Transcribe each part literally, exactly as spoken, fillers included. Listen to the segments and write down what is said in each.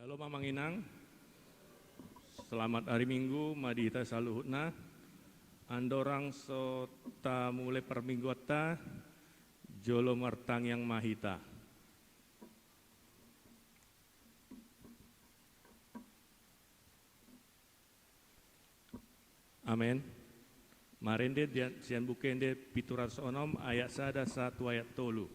Halo Amang Inang, selamat hari Minggu ma di hita saluhutna. Andorang so tamulai parmingguanta, jolo martangiang ma hita. Amen. Marende dia-, sian Buku Ende pitu ratus onom ayat sada sahat tu ayat tolu.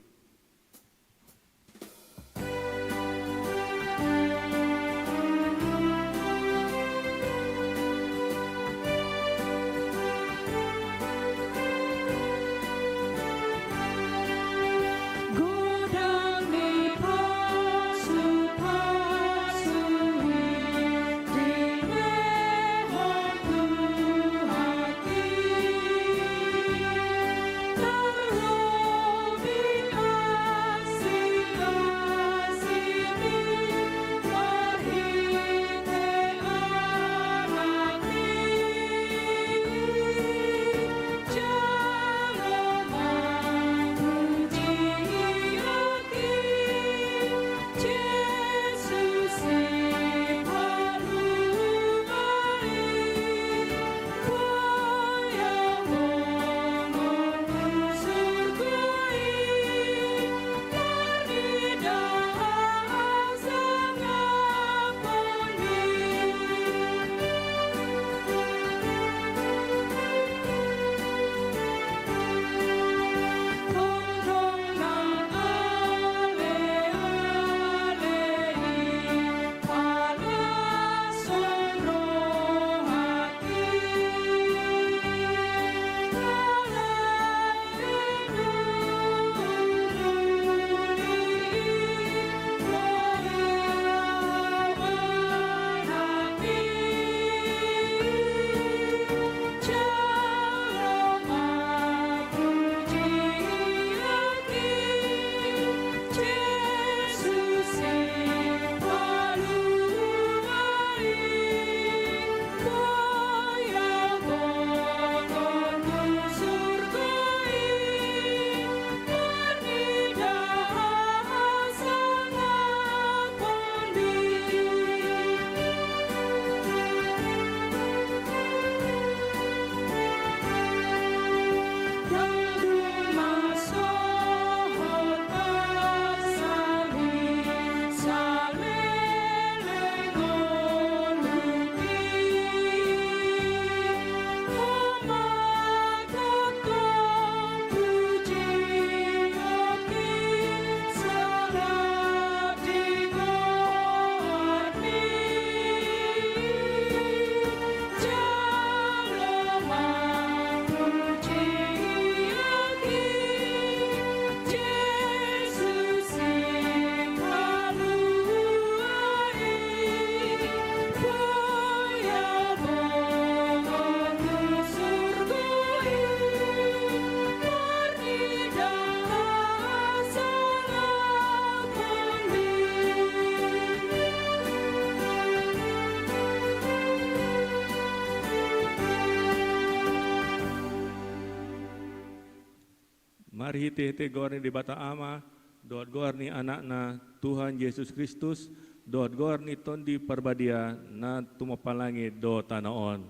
Marhitehite goar ni Debata Ama, dohot goar ni Anakna, Tuhan Jesus Kristus, dohot goar ni Tondi Parbadia, na tumompa langit dohot tano on.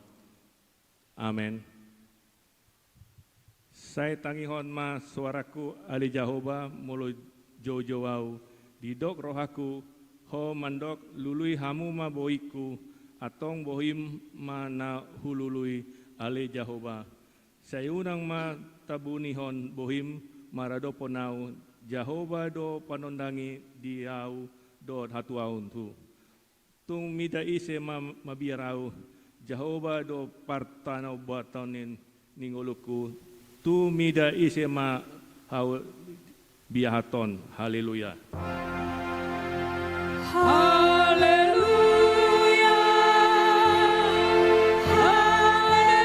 Amen. Sai tangihon ma soarangku, ale Jahowa, molo joujou ahu, didok rohangku, ho mandok, lului hamu ma bohingku, antong bohim ma na hulului, ale Jahowa. Sai unang ma tabunihon bohim maradophon ahu, Jahowa do panondangi di ahu dohot hatuaonku. Tung mida ise ma mabiar ahu, Jahowa do partanobaton ni, ni ngolungku, tu mida ise ma ahu biahathon. Haleluya. Haleluya. Haleluya. Haleluya.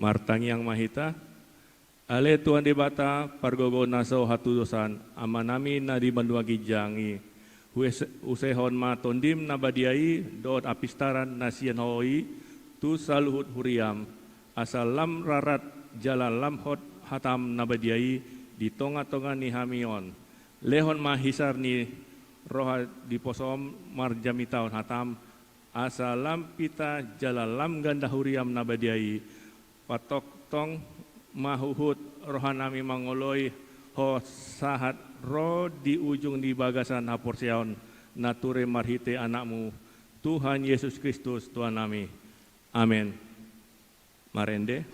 Martangiang ma hita. Ale Tuhan Debata, pargogo na so hatudosan, Amanami na di banua ginjang i, Hues-, usehon ma Tondim na badia i dohot hapistaran na sian Ho i tu saluhut huriam, asa lam rarat jala lam hot hatam na badia i di tongatonga ni hami on. Lehon ma hisar ni roha di posom marjamitahon hatam, asa lam pita jala lam ganda huriam na badia i, patongtong ma huhut rohanami mangoloi Ho sahat ro di ujung ni bagasan haporseaon na ture marhite Anakmu, Tuhan Yesus Kristus Tuhannami. Amen. Marende.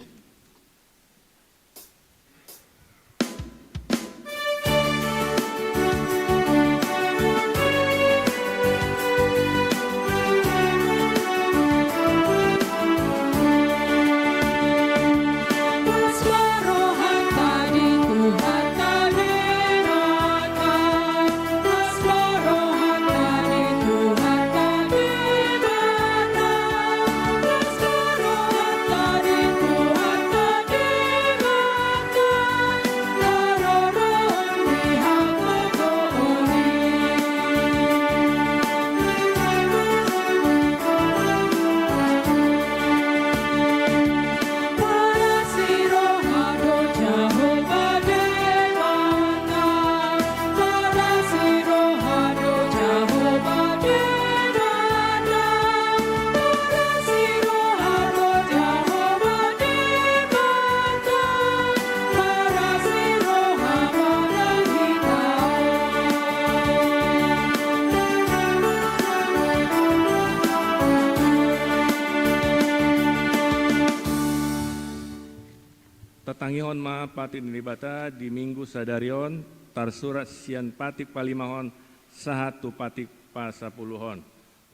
Tatangihon ma patik ni Debata di Minggu sadari on, tarsurat sian patik palimahon sahat tu patik pasapuluhon.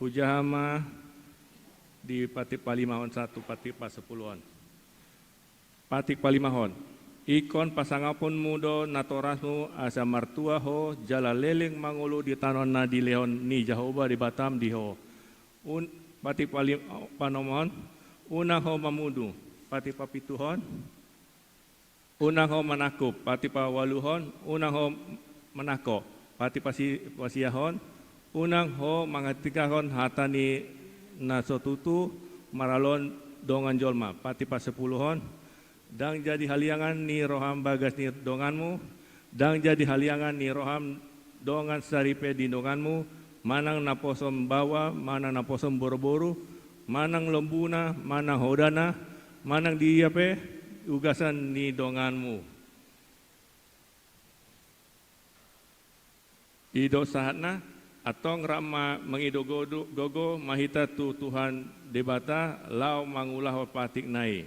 Hujaha ma di patik palimahon sahat tu patik pasapuluhon. Patik palimahon. Ingkon pasangaponmu do natorasmu asa martua ho jala leleng mangolu di tano na dilehon ni Jahowa Debatam di ho. Un-, patik pali-, panomon, unang ho mamunu, patik papituhon, unang ho manangkup, patik paualuhon, unang ho manangko, patik pasi-, pasiahon, unang ho mangatikahon hata ni na so tutu maraloan dongan jolma, patik pasapuluhon, ndang jadi haliangan ni roham bagas ni donganmu, ndang jadi haliangan ni roham dongan saripe ni donganmu, manang naposom baoa, manang naposom boruboru, manang lombuna, manang hodana, manang dia pe ugasan ni donganmu. I do sahatna, antong rap ma mangido gogo, gogo ma hita tu Tuhan Debata laho mangulahon patikna i.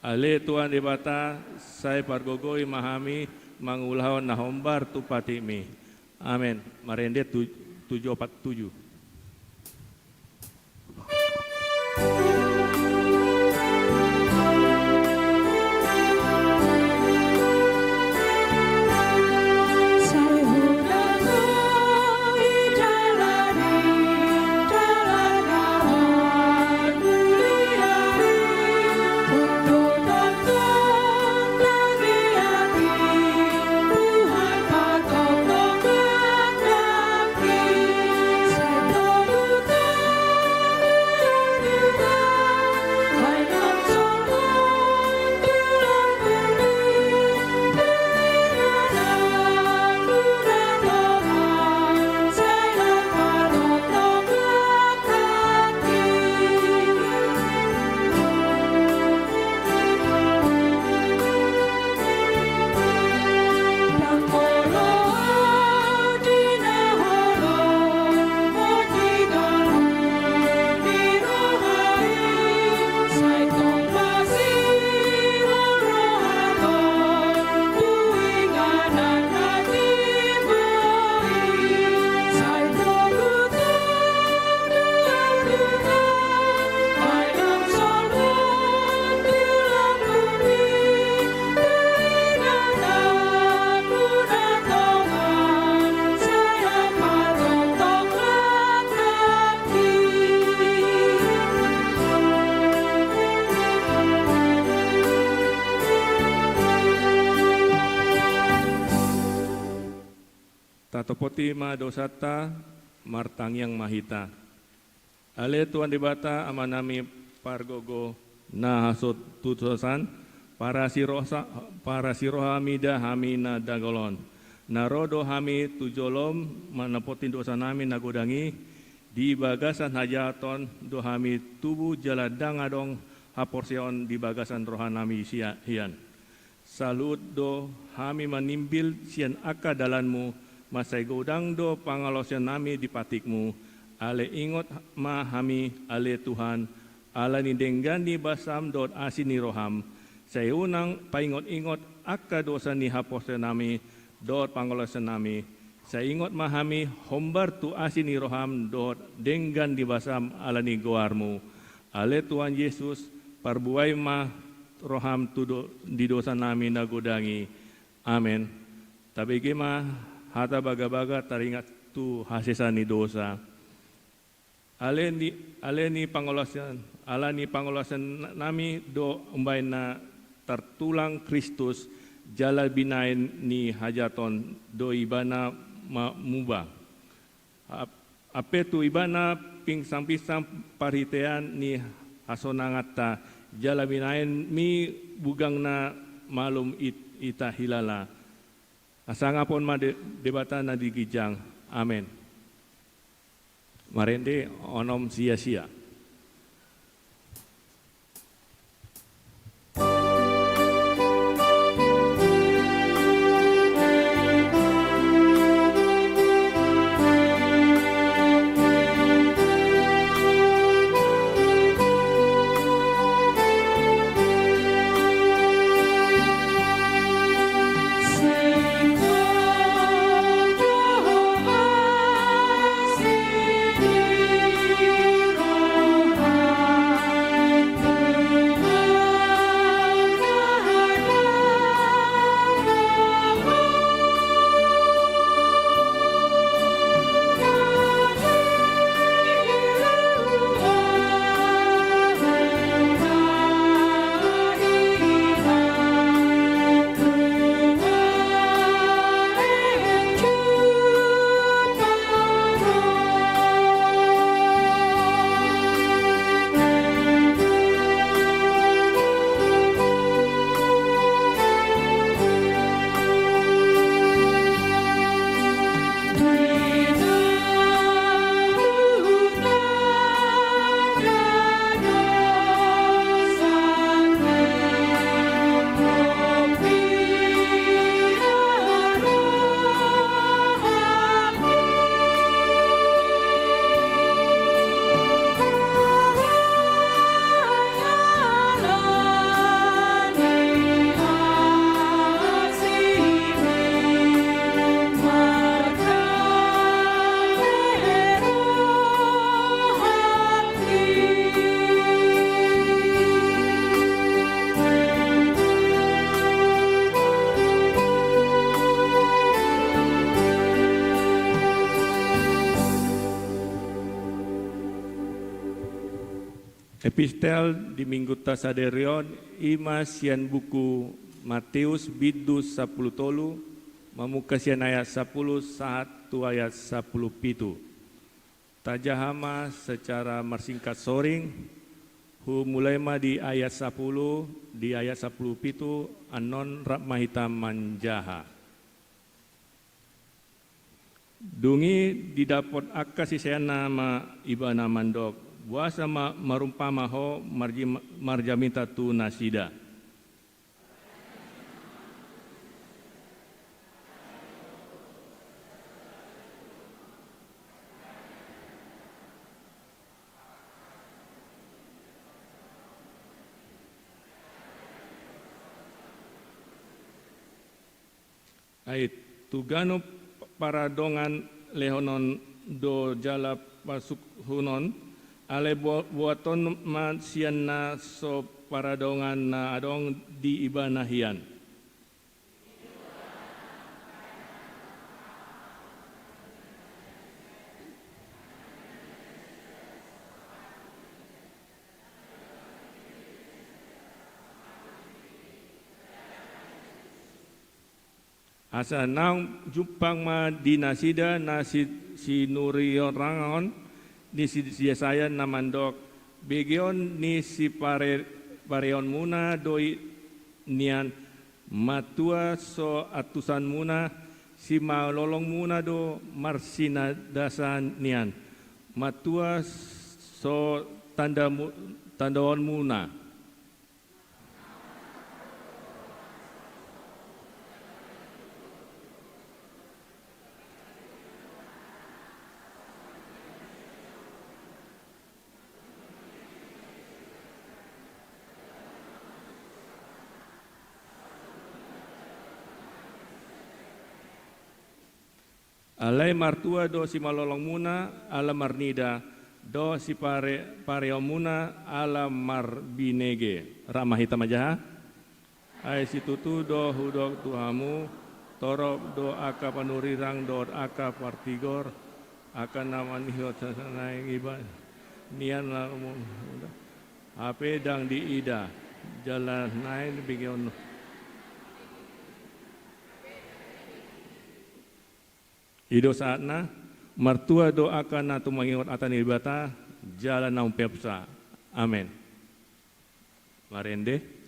Ale Tuhan Debata, sai pargogoi ma hami mangulahon na hombar tu patikmi. Amen. Marende tu-, tujuh opat tujuh. Tatopoti ma dosanta, martangiang ma hita. Ale Tuhan Debata, Amanami pargogo, na hasontusosan, parasi rosa-, parasi roha mida hami na dagol on. Na ro do hami tu jolom manopoti dosanami na godang i, di bagasan hajahaton do hami tubu jala ndang adong haporseaon di bagasan rohanami sia-, hian. Saluhut do hami manimbil sian angka dalanmu, mansai godang do pangalaosionami di patikmu. Alai ingot ma hami, ale Tuhan, ala ni denggan ni basam dohot asi ni roham. Sai unang paingot-ingot angka dosa ni haporseaonnami dohot pangalaosionami. Sai ingot ma hami hombar tu asi ni roham dohot denggan ni basam ala ni goarmu. Ale Tuhan Jesus, parbuei ma roham tu do-, di dosanami na godang i. Amen. Tabege ma hata bagabaga taringot tu hasesaan ni dosa. Ale ni, ale ni pangalaosion, ala ni pangalaosion nami do umbahen na tartulang Kristus, jala binahen ni hajahaton do ibana ma-, muba. Ap-, ampe tu ibana pingsang-pingsang parhitean ni hasonanganta, jala binahen mi bugangna malum it-, hita hilala. Hasangapon ma De-, Debata na di ginjang. Amen. Marende onom sia-sia. Epistel di Minggunta sadari on, i ma sian buku Mateus bindu sampulu tolu, mamungka sian ayat sampulu sahat tu ayat sampulu pitu. Tajaha ma secara marsingkat soring, humulai ma di ayat sampulu, di ayat sampulu pitu, annon rap ma hita manjaha. Dung i didapot angka siseanna ma ibana mandok, boasa ma marumpama ho marji-, marjamita tu nasida. Ai tu ganup paradongan lehonon do jala pasuhunon, alai bo-, boaton ma sian na so paradongan na adong di ibana hian. Asa naung jumpang ma di nasida na si-, sinurionanghon ni si Jesaya na mandok, begeon ni sipare-, pareonmuna do i nian, matua so antusanmuna, simalolongmuna do marsinadasa nian, matua so tandamu-, tandaonmuna. Alai martua do simalolongmuna ala marnida, dohot sipare-, pareonmuna ala marbinege. Rap ma hita manjaha. Ai situtu do hudok tu hamu, torop do angka panurirang dohot angka partigor, angka na manihot sasanaeng iba nian na mu-, hape ndang diida, jala naeng begeon. I do saatna, martua do angka na tumangihon hata ni Debata, jala na umpeopsa. Amen. Marende.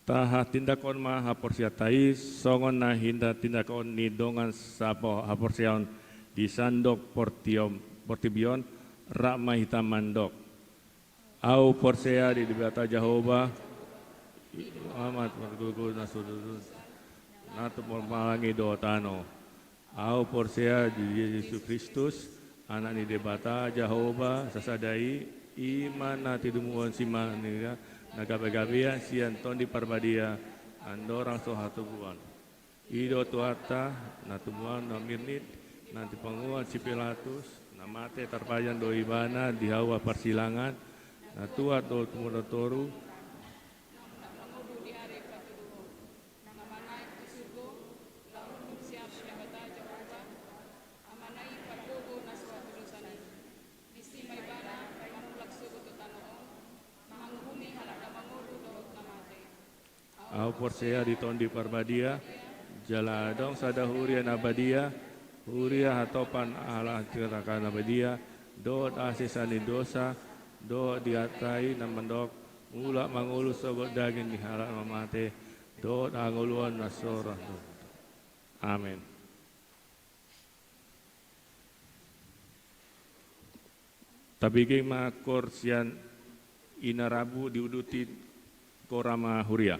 Tahatindangkon ma haporseaonta i, songon na hinatindangkon ni dongan sahaporseaon di sandok portiom-, portibi on, rap ma hita mandok. Ahu porsea di Debata Jahowa, Amat margogo na surgo, na tumompa langit dohot tano. Ahu porsea di Jesus Kristus, Anak ni Debata Jahowa sasada i, i ma na tinumuon simanira, na gabegabean sian Tondi Parbadia, andorang so hatubuan. I do Tuhanta, na tumua na mirnit, na tipanguan si Pilatus, na mate tarpajang do ibana di haua parsilangan, na tuat do tumundalhon toru, na mangolu di ari patoluhon, na manaek tu surgo, laho hundul sian Debata Jahowa, Amana i pargogo na so hatudosan i. Disi ma ibana mamulak sogot tu tano on, manguhumi halak na mangolu dohot na mate. Ahu porsea di Tondi Parbadia, jala adong sada huria na badia, huria hatopan halak na badia, dohot hasesaan ni dosa, dohot diatahon na mandok, mulak mangolu sogot daging ni halak na mate, dohot hangoluan na so ra. Amen. Tabege ma koor sian i na rambu diuduti Kora ma huria.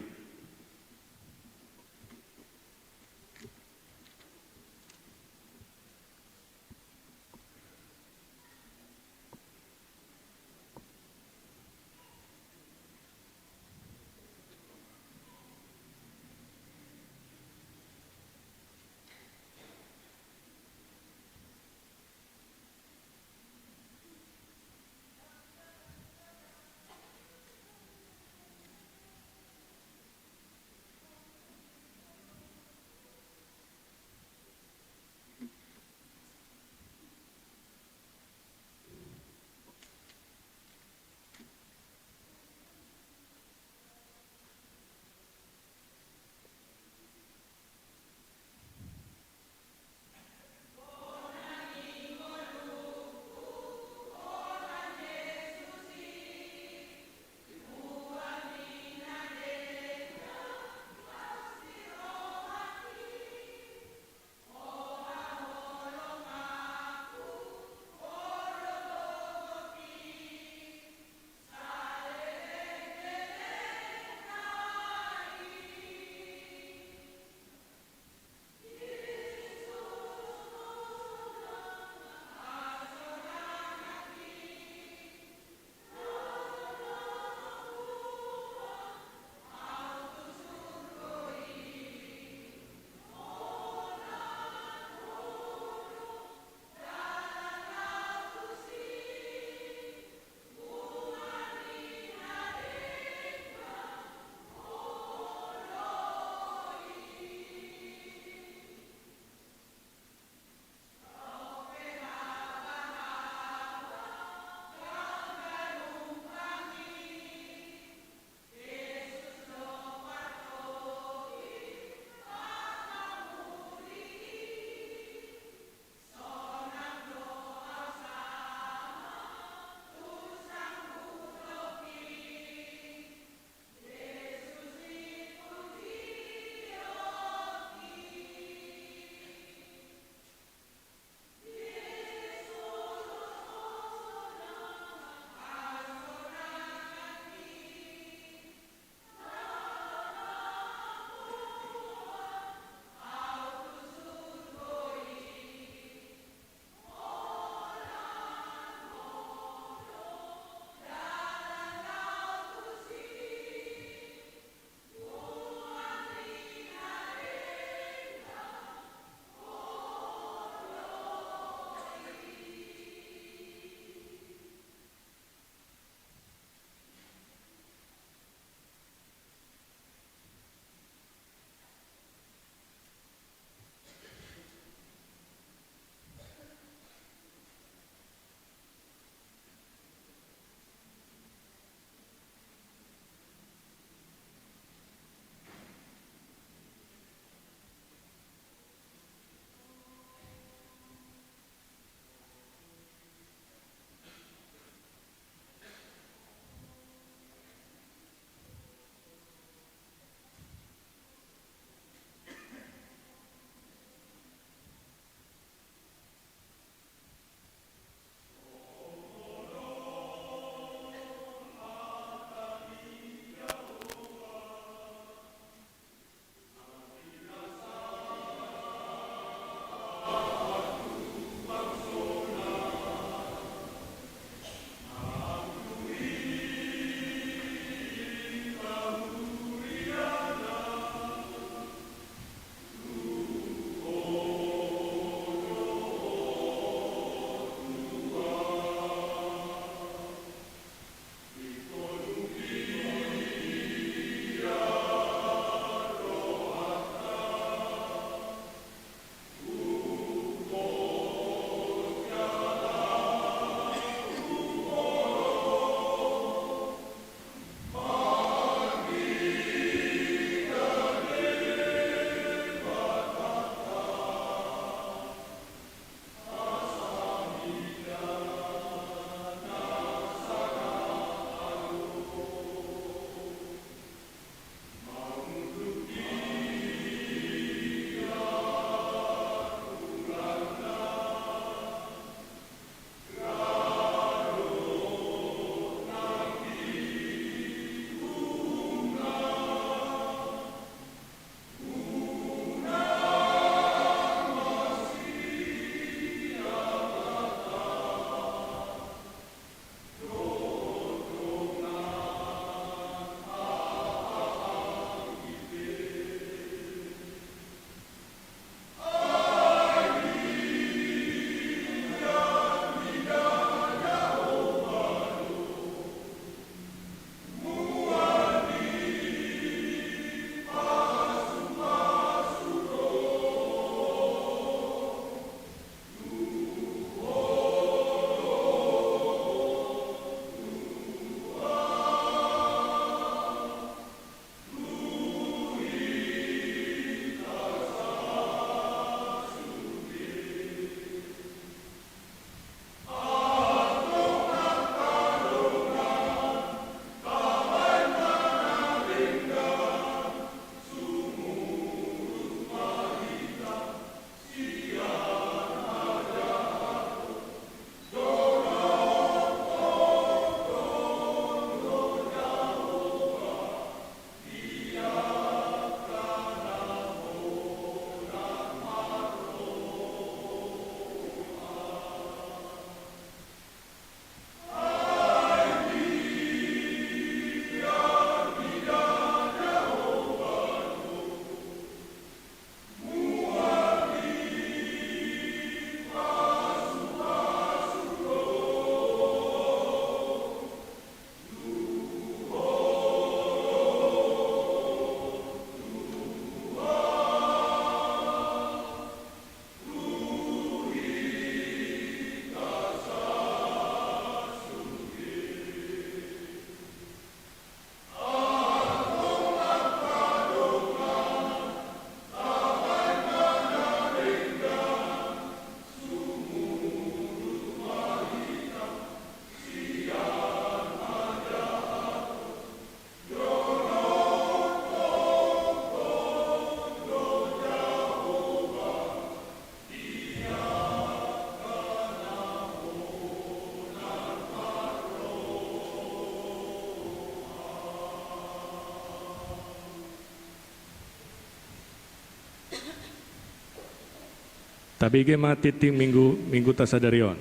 Tabege ma tintin minggu, mingguta sadari on.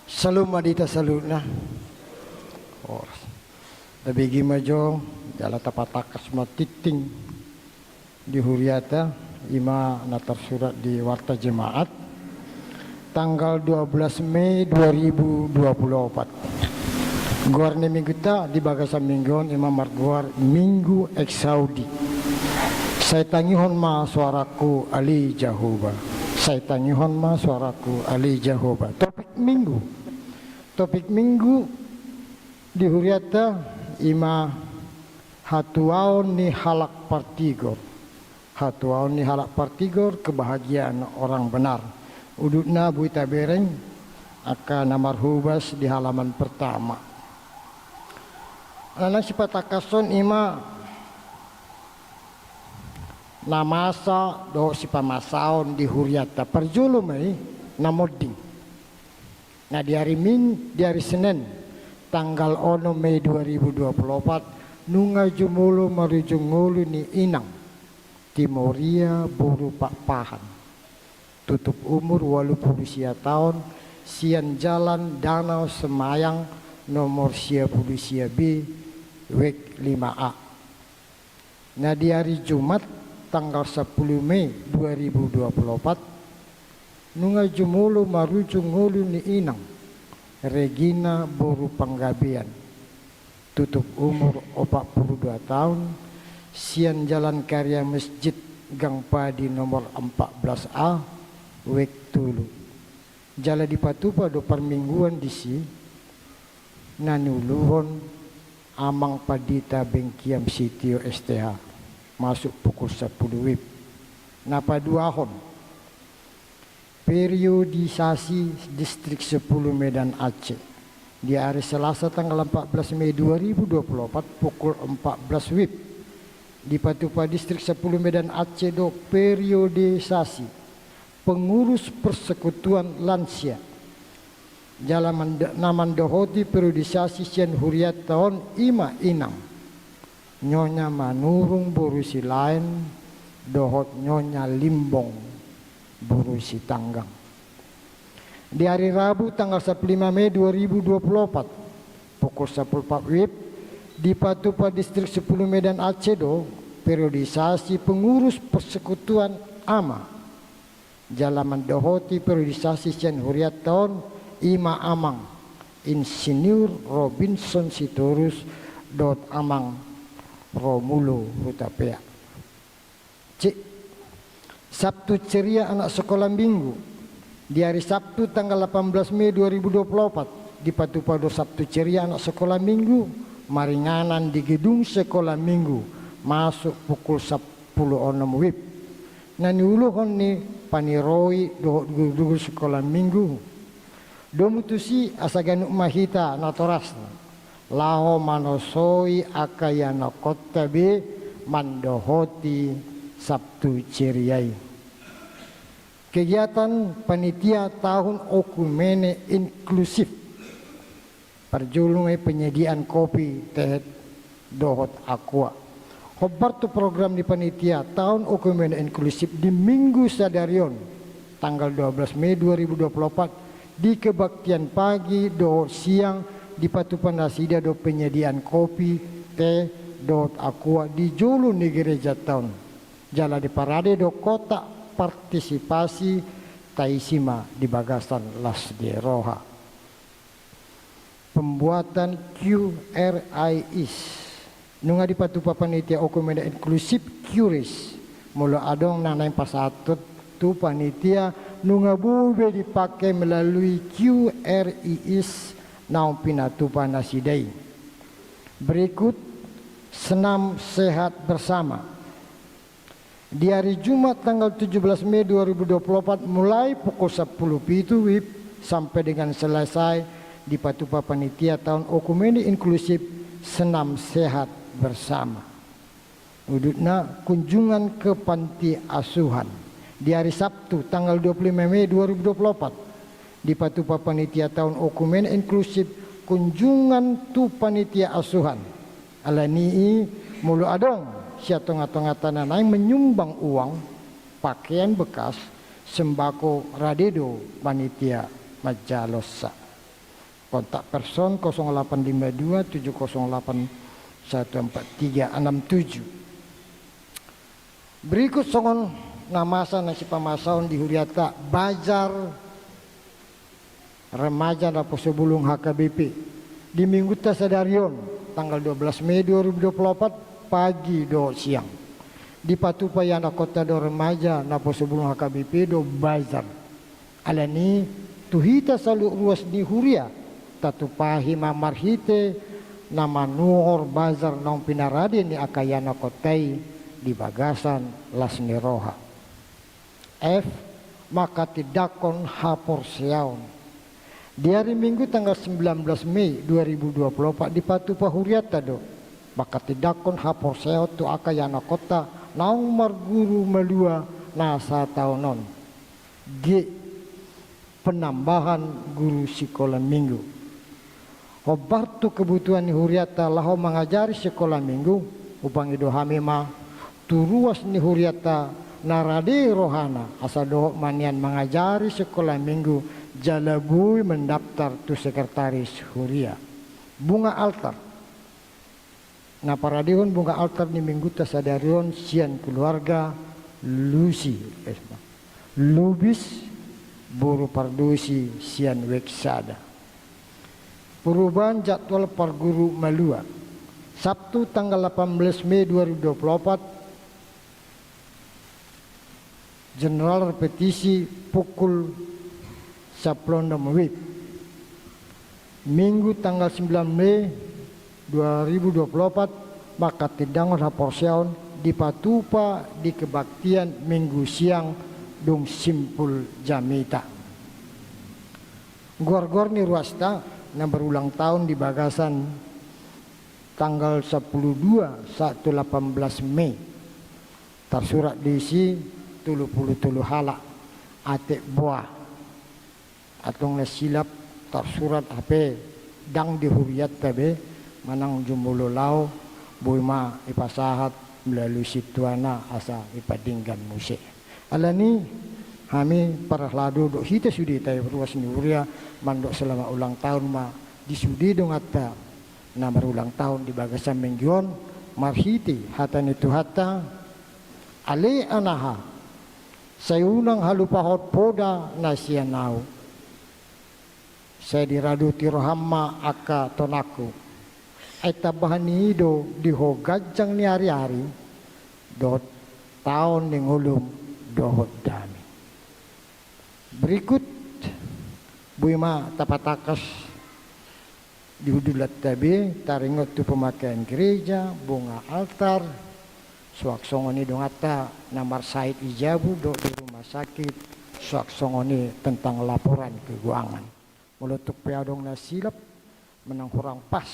Salam ma di hita saluhutna. Horas. Tabege ma jo, jala tapatangkas ma tintin di huriata, i ma na tarsurat di Warta Jemaat, tanggal dua belas Mei dua ribu dua puluh opat. Goar ni mingguta di bagasan minggu on i ma margoar Minggu Exaudi. Sai tangihon ma soarangku ale Jahowa. Sai tangihon ma soarangku ale Jahowa. Topik minggu. Topik minggu di huriata i ma hatuaon ni halak partigor. Hatuaon ni halak partigor, kebahagiaan orang benar. Udutna boi tabereng angka na marhobas di halaman pertama. Na naeng sipatangkashon i ma na masa dohot sipamasaon di huriata. Parjolo ma i na monding. Na di ari Min, di ari Senen, tanggal onom Mei dua ribu dua puluh opat, nunga jumolo marujung ngolu ni inang Timoria boru Pakpahan. Tutup umur ualu pulu sia taon, sian Jalan Danau Semayang nomor sia pulu sia B, wek lima A. Na di ari Jumat, tanggal sampulu Mei dua ribu dua puluh opat, nunga jumolo marujung ngolu ni inang Regina boru Panggabean. Tutup umur opat pulu dua taon, sian Jalan Karya Masjid, Gang Padi nomor empat belas A, wek tolu. Jala dipatupa do parmingguan disi, na niuluhon Amang Pandita Bengkiam Sitio S T H, masuk pukul sampulu wib. Na paduahon, periodisasi Distrik Sepuluh Medan Aceh, di ari Selasa tanggal empat belas Mei dua ribu dua puluh opat pukul empat belas wib. Dipatupa Distrik Sepuluh Medan Aceh do periodisasi pengurus persekutuan lansia. Jala mand-, na mandohoti periodisasi sian huriata on i ma inang Nyonya Manurung boru Silaen dohot Nyonya Limbong boru Sitanggang. Di ari Rabu tanggal sampulu lima Mei dua ribu dua puluh opat, pukul sampulu opat wib, dipatupa Distrik Sepuluh Medan Aceh do periodisasi pengurus persekutuan ama. Jala mandohoti periodisasi sian huriata on i ma Amang Insinyur Robinson Sitorus dohot Amang Romulo Hutapea. C. Sabtu Ceria Anak Sekolah Minggu. Di ari Sabtu tanggal delapan belas Mei dua ribu dua puluh opat, dipatupa do Sabtu Ceria Anak Sekolah Minggu, maringanan di gedung sekolah minggu, masuk pukul sampulu onom wib. Na niuluhon ni paniroi dohot guruguru sekolah minggu. Domu tusi asa ganup ma hita natorasna laho manosoi angka ianakhonta be mandohoti Sabtu Ceria i. Kegiatan panitia tahun oikumene inklusif. Parjolo ma i penyediaan kopi, teh dohot aqua. Hombar tu program ni panitia tahun oikumene inklusif di minggu sadari on, tanggal dua belas Mei dua ribu dua puluh opat, di kebaktian pagi dohot siang dipatupa nasida do penyediaan kopi, teh dohot aqua di jolo ni gerejata on. Jala diparade do kotak partisipasi, taisi ma di bagasan las ni roha. Pembuatan QR I S. Nunga dipatupa panitia oikumene inklusif QR I S. Molo adong na naeng pasahathon tu panitia, nunga boi be dipake melalui QR I S naung pinatupa nasida i. Berikut senam sehat bersama. Di ari Jumat tanggal tujuh belas Mei dua ribu dua puluh opat, mulai pukul sampulu pitu wib sampe dengan selesai, dipatupa panitia tahun oikumene inklusif senam sehat bersama. Udutna kunjungan ke panti asuhan. Di ari Sabtu tanggal dua puluh lima Mei dua ribu dua puluh opat, dipatupa panitia taon okumene inklusif kunjungan tu panitia asuhan. Alani i, molo adong sian tonga-tonganta na naeng manyumbang uang, pakean bekas, sembako, rade do panitia manjalosa. Kontak person kosong delapan lima dua tujuh kosong delapan satu empat tiga enam tujuh. Berikut songon na masa na sipamasaon di hurianta, bazar remaja Naposobulung H K B P. Di minggunta sadari on, tanggal dua belas Mei dua ribu dua puluh opat, pagi dohot siang, dipatupa ianakhonta dohot remaja Naposobulung H K B P do bazar. Alani i, tu hita saluhut ruas ni huria, tatupahi ma marhite na manuhor bazar naung pinarade ni angka ianakhonta i di bagasan las ni roha. F. Manghatindanghon haporseaon. Di ari Minggu tanggal sembilan belas Mei dua ribu dua puluh opat, dipatupa hurianta do manghatindanghon haporseaon tu angka ianakhonta naung marguru malua na sataon on. G. Penambahan guru sikola minggu. Hombar tu kebutuhan ni hurianta laho mangajari sikola minggu, hupangido hami ma tu ruas ni hurianta na rade rohana asa dohot ma nian mangajari sikola minggu jala boi mandaptar tu sekretaris huria. Bunga altar. Na paradehon bunga altar ni minggunta sadari on sian keluarga Lusi, eh, Lubis, boru Pardosi sian Weksada. Perubahan jadwal parguru malua. Sabtu tanggal delapan belas Mei dua ribu dua puluh opat, general repetisi pukul sampulu onom WIB. Minggu tanggal sembilan Mei dua ribu dua puluh opat, manghatindanghon haporseaon dipatupa di kebaktian Minggu siang dung simpul jamita. Goar-goar ni ruasta na berulang tahun di bagasan tanggal sampulu dua sahat tu delapan belas Mei. Tarsurat disi tolu pulu tolu halak atik boa. Antong na silap tarsurat hape ndang di hurianta be, manang jumolo laho boi ma ipasahat melalui sintuana asa ipandenggan muse. Alani i, hami parhalado dohot hita sude tahe ruas ni huria mandok selamat ulang tahun ma di sude donganta na marulang tahun di bagasan minggu on, marhite hata ni Tuhanta: Ale anaha, sai unang halupahon poda na sian ahu. Sai diradoti roham ma angka tonangku. Ai tambahan ni i do di ho ganjang ni ari-ari dohot taon ni ngolum dohot dame. Berikut, boi ma tapatangkas di hundulanta be, taringot tu pemakaian gereja, bunga altar, suang songon i donganta na marsahit di jabu dohot di rumah sakit, suang songon i tentang laporan keuangan. Molo tung pe adong na silap manang hurang pas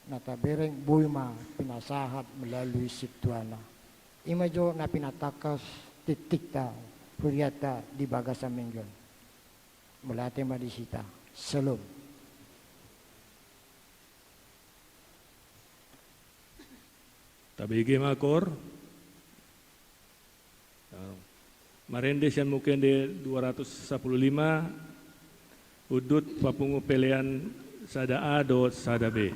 na tabereng, boi ma pinasahat melalui sintuana. I ma jo na pinatangkas tintingta hurianta di bagasan minggu on. Mauliate ma di hita. Syalom. Tabege ma koor. Marende sian Buku Ende dua ratus sapuluh lima, hundul papungu pelean sada A dohot sada B.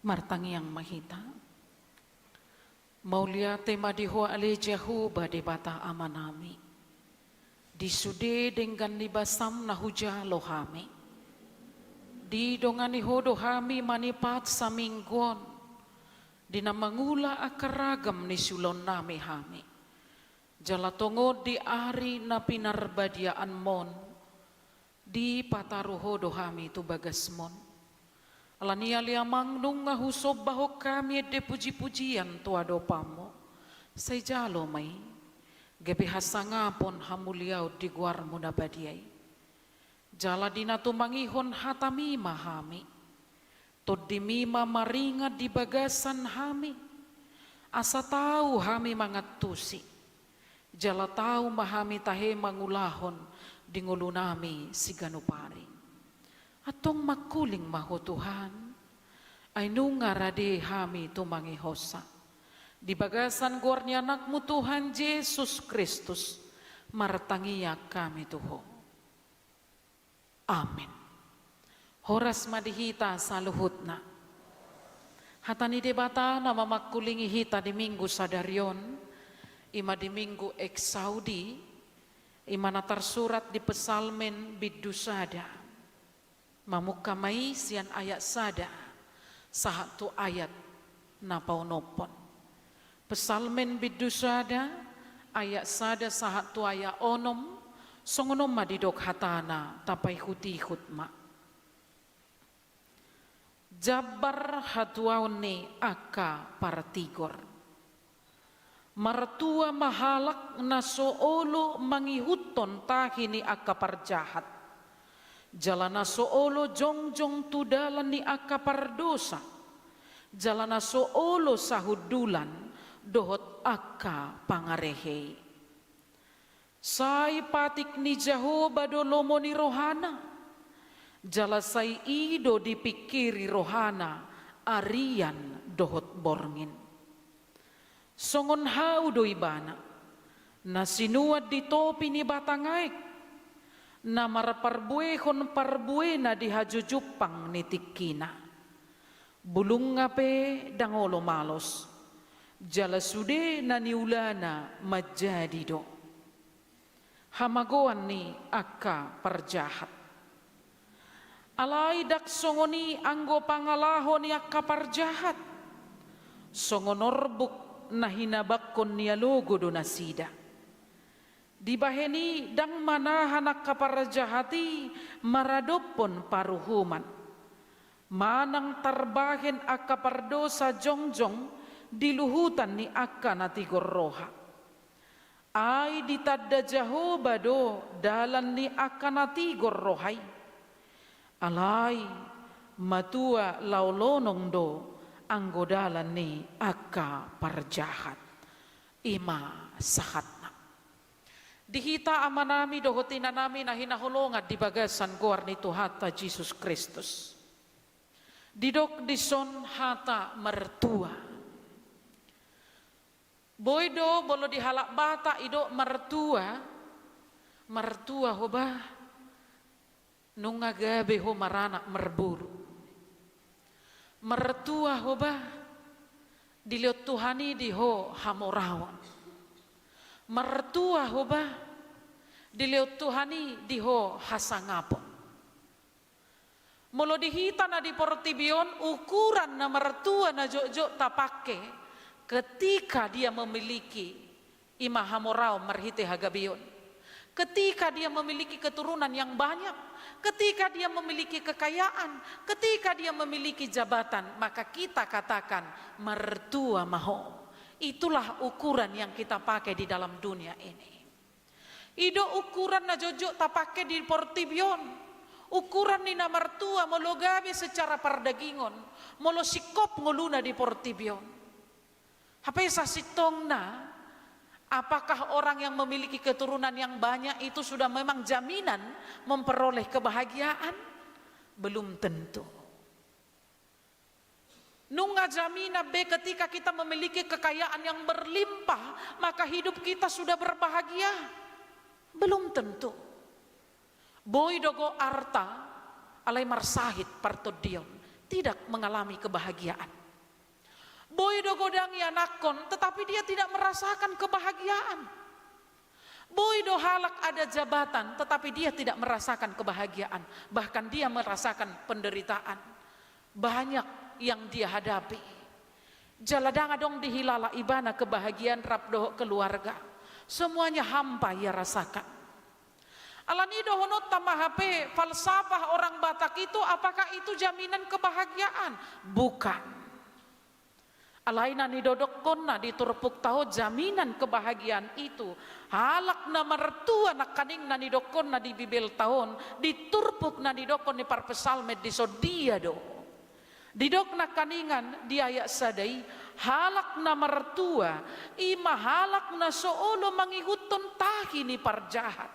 Martangiang ma hita. Mauliate ma di Ho ale Jahowa Debata Amanami. Di sude denggan ni basam na hujalo hami. Didongani Ho do hami manipat saminggu on, di na mangula angka ragam ni siulaonnami hami. Jala tongon di ari na pinarbadiaanmon, dipataru Ho do hami tu bagasmon. Alani i ale Amang, nunga husombahon hami ende pujipujian tu adopanmu. Sai jalo ma i, gabe hasangapon hamuliaon di goarmu na badia i. Jala di na tumangihon hatami ma hami. Tondimi ma maringan di bagasan hami. Asa tau hami mangantusi. Jala tau ma hami tahe mangulahon di ngolunami siganup ari. Antong mangkuling ma Ho Tuhan. Ai nunga rade hami tumangihonsa. Di bagasan goar ni Anakmu Tuhan Jesus Kristus. Martangiang hami tu Ho. Amen. Horas ma di hita saluhutna. Hata ni Debata na mamangkulingi hita di Minggu sadari on, i ma di Minggu Exaudi, i ma na tarsurat di Psalmen bindu sada. Mamungka ma i sian ayat sada sahat tu ayat na paonomhon. Psalmen bindu sada, ayat sada sahat tu ayat onom, songon on ma didok hatana, tapaihutihut ma. Jambar hatuaon ni angka partigor. Martua ma halak na so olo mangihuthon tahi ni angka parjahat. Jala na so olo jongjong tu dalan ni angka pardosa, jala na so olo sahundulan dohot angka pangarehe i. Sai patik ni Jahowa do lomo ni rohana, jala sai i do dipingkiri rohana arian dohot borngin. Songon hau do ibana, na sinuan di topi ni batang aek, na marparbuehon parbuena di hajujumpang ni tingkina. Bulungna pe ndang olo malos, jala sude na niulana manjadi do. Hamagoan ni angka parjahat. Alai ndang songon i anggo pangalaho ni angka parjahat. Songon orbuk na hinabangkon ni alogo do nasida. Dibahen i ndang manahan angka parjahat i maradophon paruhuman. Manang tarbahen angka pardosa jongjong di luhutan ni angka na tigor roha. Ai ditanda Jahowa do dalan ni angka na tigor roha i. Alai matua laho lonong do anggo dalan ni angka parjahat. I ma sahatna. Di hita amanami dohot inanami na hinaholongan di bagasan goar ni Tuhanta Jesus Kristus. Didok dison hata martua. Boi do molo di halak Batak didok martua, martua ho bah, nunga gabe ho maranak marboru. Martua ho bah, dilehon Tuhan i di ho hamoraon. Martua ho bah, dilehon Tuhan i di ho hasangapon. Molo di hita na di portibi on, ukuran na martua na jotjot tapangke ketika dia memiliki i ma hamoraon marhite hagabeon. Ketika dia memiliki keturunan yang banyak, ketika dia memiliki kekayaan, ketika dia memiliki jabatan, maka kita katakan, "Martua ma ho." Itulah ukuran yang kita pakai di dalam dunia ini. I do ukuran na jotjot tapangke di portibi on. Ukuran ni na martua molo gabe secara pardagingon, molo singkop ngoluna di portibi on. Hape sasintongna, apakah orang yang memiliki keturunan yang banyak itu sudah memang jaminan memperoleh kebahagiaan? Belum tentu. Nunga jaminan be ketika kita memiliki kekayaan yang berlimpah, maka hidup kita sudah berbahagia? Belum tentu. Boi do arta, alai marsahit partondion, tidak mengalami kebahagiaan. Boi do godang ianakhon, tetapi dia tidak merasakan kebahagiaan. Boi do halak ada jabatan, tetapi dia tidak merasakan kebahagiaan. Bahkan dia merasakan penderitaan. Banyak yang dia hadapi. Jala ndang adong dihilala ibana kebahagiaan rap dohot keluarga. Semuanya hampa ia rasakan. Alani i dohononta ma hape, falsafah orang Batak itu, apakah itu jaminan kebahagiaan? Bukan. Alai na nidokkonna di turpukta on jaminan kebahagiaan itu, halak na martua nangkaning na nidokkonna di Bibelta on, di turpuk na nidokkon ni parpsalmen dison, dia do. Didok nangkaningan di ayat sada i, halak na martua, i ma halak na so olo mangihuthon tahi ni parjahat.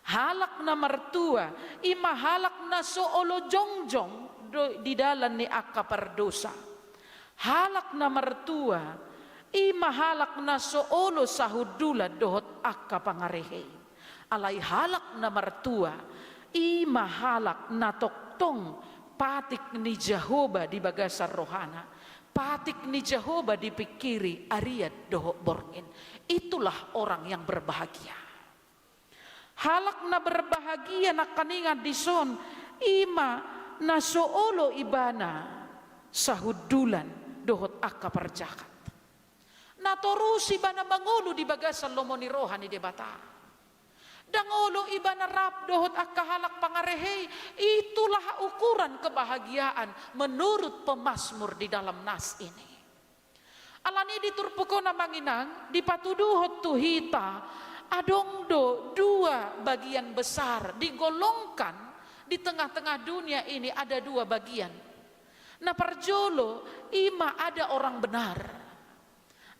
Halak na martua, i ma halak na so olo jongjong do, di dalan ni angka pardosa. Halak na martua, i ma halak na so olo sahundulan dohot angka pangarehei. Alai halak na martua, i ma halak na tongtong patik ni Jahowa di bagasan rohana, patik ni Jahowa dipingkiri arian dohot borngin. Itulah orang yang berbahagia. Halak na berbahagia nangkaningan dison, i ma na so olo ibana sahundulan dohot angka parjahat. Na torus ibana mangolu di bagasan lomo ni roha ni Debata. Ndang olo ibana rap dohot angka halak pangarehei, itulah ukuran kebahagiaan menurut pemazmur di dalam nas ini. Alani di turpuk on, amang inang, dipatuduhon tu hita, adong do dua bagian besar digolongkan di tengah-tengah dunia ini, ada dua bagian. Na parjolo, i ma ada orang benar.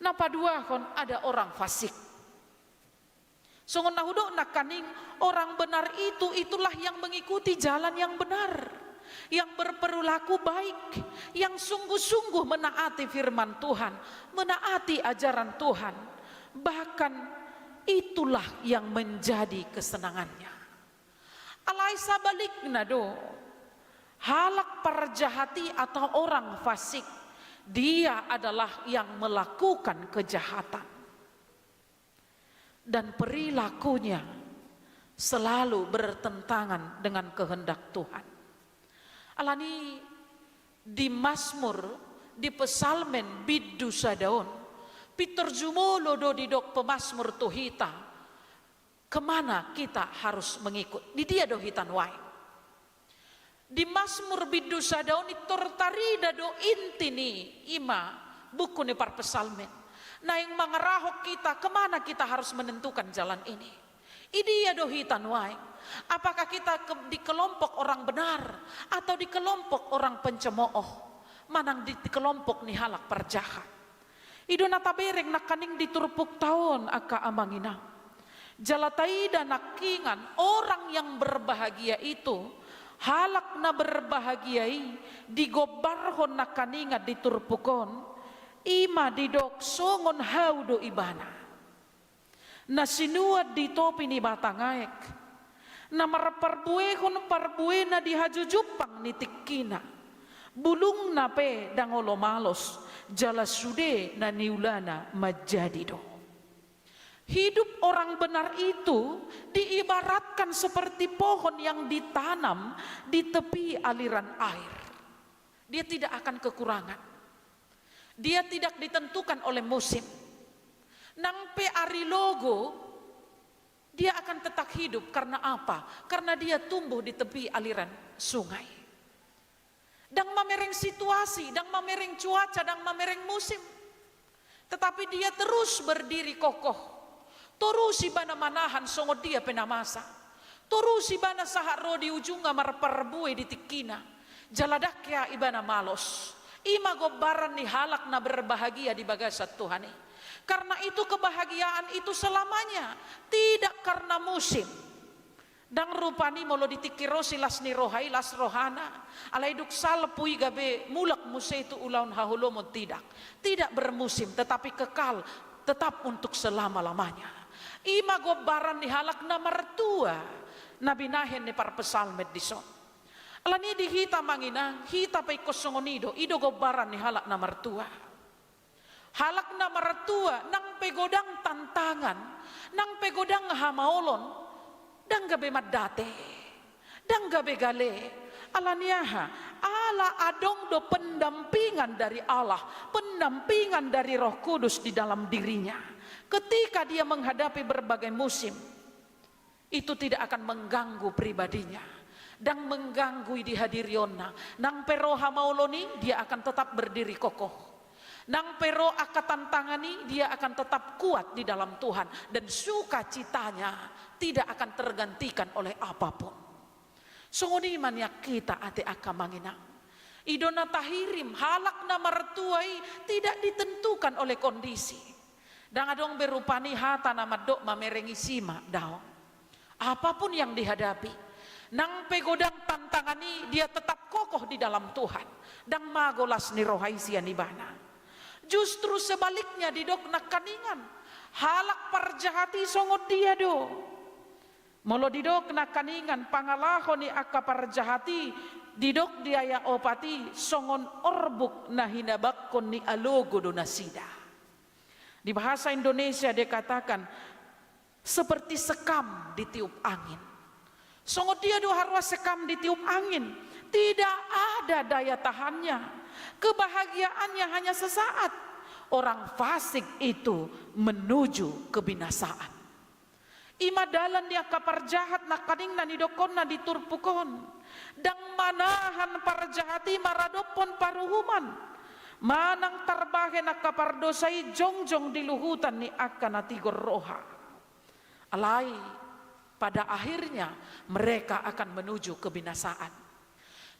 Na paduahon ada orang fasik. Songon na hudok nangkaning, orang benar itu, itulah yang mengikuti jalan yang benar, yang berperilaku baik, yang sungguh-sungguh menaati firman Tuhan, menaati ajaran Tuhan. Bahkan itulah yang menjadi kesenangannya. Alai sabalikna do, halak parjahat i atau orang fasik, dia adalah yang melakukan kejahatan dan perilakunya selalu bertentangan dengan kehendak Tuhan. Alani di Mazmur, di Psalmen bindu sada on, pintor jumolo do didok pemazmur tu hita, kemana kita harus mengikut, di dia do hita nuaeng. Di Mazmur bindu sada on pintor tarida do inti ni, i ma buku ni Parpsalmen. Naeng mangarahon hita, kemana kita harus menentukan jalan ini. Di dia do hita nuaeng. Apakah kita ke-, di kelompok orang benar atau di kelompok orang pencemooh, manang di, di kelompok ni halak parjahat? I do na tabereng nangkaning di turpukta on, angka amang inang. Jala taida nangkiningan, orang yang berbahagia itu, halak na berbahagia i, digombarhon nangkaningan di turpuk on, i ma didok songon hau do ibana. Na sinuan di topi ni batang aek, na marparbuehon parbuena di hajujumpang ni tingkina. Bulungna pe ndang olo malos, jala sude na niulana manjadi do. Hidup orang benar itu diibaratkan seperti pohon yang ditanam di tepi aliran air. Dia tidak akan kekurangan. Dia tidak ditentukan oleh musim. Nang pe ari logo, dia akan tetap hidup. Karena apa? Karena dia tumbuh di tepi aliran sungai. Ndang mamereng situasi, ndang mamereng cuaca, ndang mamereng musim. Tetapi dia terus berdiri kokoh. Torus ibana manahan songon dia pe na masa. Torus ibana sahat ro di ujungna marparbue di tingkina. Jala ndang hea ibana malos. I ma gombaran ni halak na berbahagia di bagasan Tuhan i. Karena itu kebahagiaan itu selamanya, tidak karena musim. Ndang rupani molo di tingki ro si las ni roha i, las rohana. Alai dung salpu i gabe mulak muse tu ulaon haholomon, tidak. Tidak bermusim, tetapi kekal, tetap untuk selama-lamanya. I ma gombaran ni halak na martua, na binahen ni parpsalmen dison. Alani i di hita amang inang, hita pe ingkon songon i do, i do gombaran ni halak na martua. Halak na martua, nang pe godang tantangan, nang pe godang hamaolon, ndang gabe mandate, ndang gabe gale. Ala ni aha? Ala adong do pendampingan dari Allah, pendampingan dari Roh Kudus di dalam dirinya. Ketika dia menghadapi berbagai musim, itu tidak akan mengganggu pribadinya, ndang mengganggu di hadirionna. Nang pe ro hamaolon i, dia akan tetap berdiri kokoh. Nang pe ro angka tantangan i, dia akan tetap kuat di dalam Tuhan, dan sukacitanya tidak akan tergantikan oleh apapun. Songon i ma nian hita ate angka amang inang. I do na tahirim, halak na martua i tidak ditentukan oleh kondisi. Ndang adong be rupani hata na mandok mamereng isi ma, daong. Apapun yang dihadapi, nang pe godang tantangan i, dia tetap kokoh di dalam Tuhan. Ndang mago las ni roha i sian ibana. Justru sebaliknya didok nangkaningan, halak parjahat i songon dia do. Molo didok nangkaningan pangalaho ni angka parjahat i, didok di ayat opat i, songon orbuk na hinabangkon ni alogo do nasida. Di bahasa Indonesia dikatakan, seperti sekam ditiup angin. Songon dia do haroa sekam ditiup angin. Tidak ada daya tahannya. Kebahagiaannya hanya sesaat. Orang fasik itu menuju kebinasaan. I ma dalan ni angka parjahat nangkaning na nidokkonna di turpuk on. Ndang manahan parjahat i maradophon paruhuman. Manang tarbahen angka pardosa i jongjong di luhutan ni angka na tigor roha. Alai, pada akhirnya mereka akan menuju kebinasaan.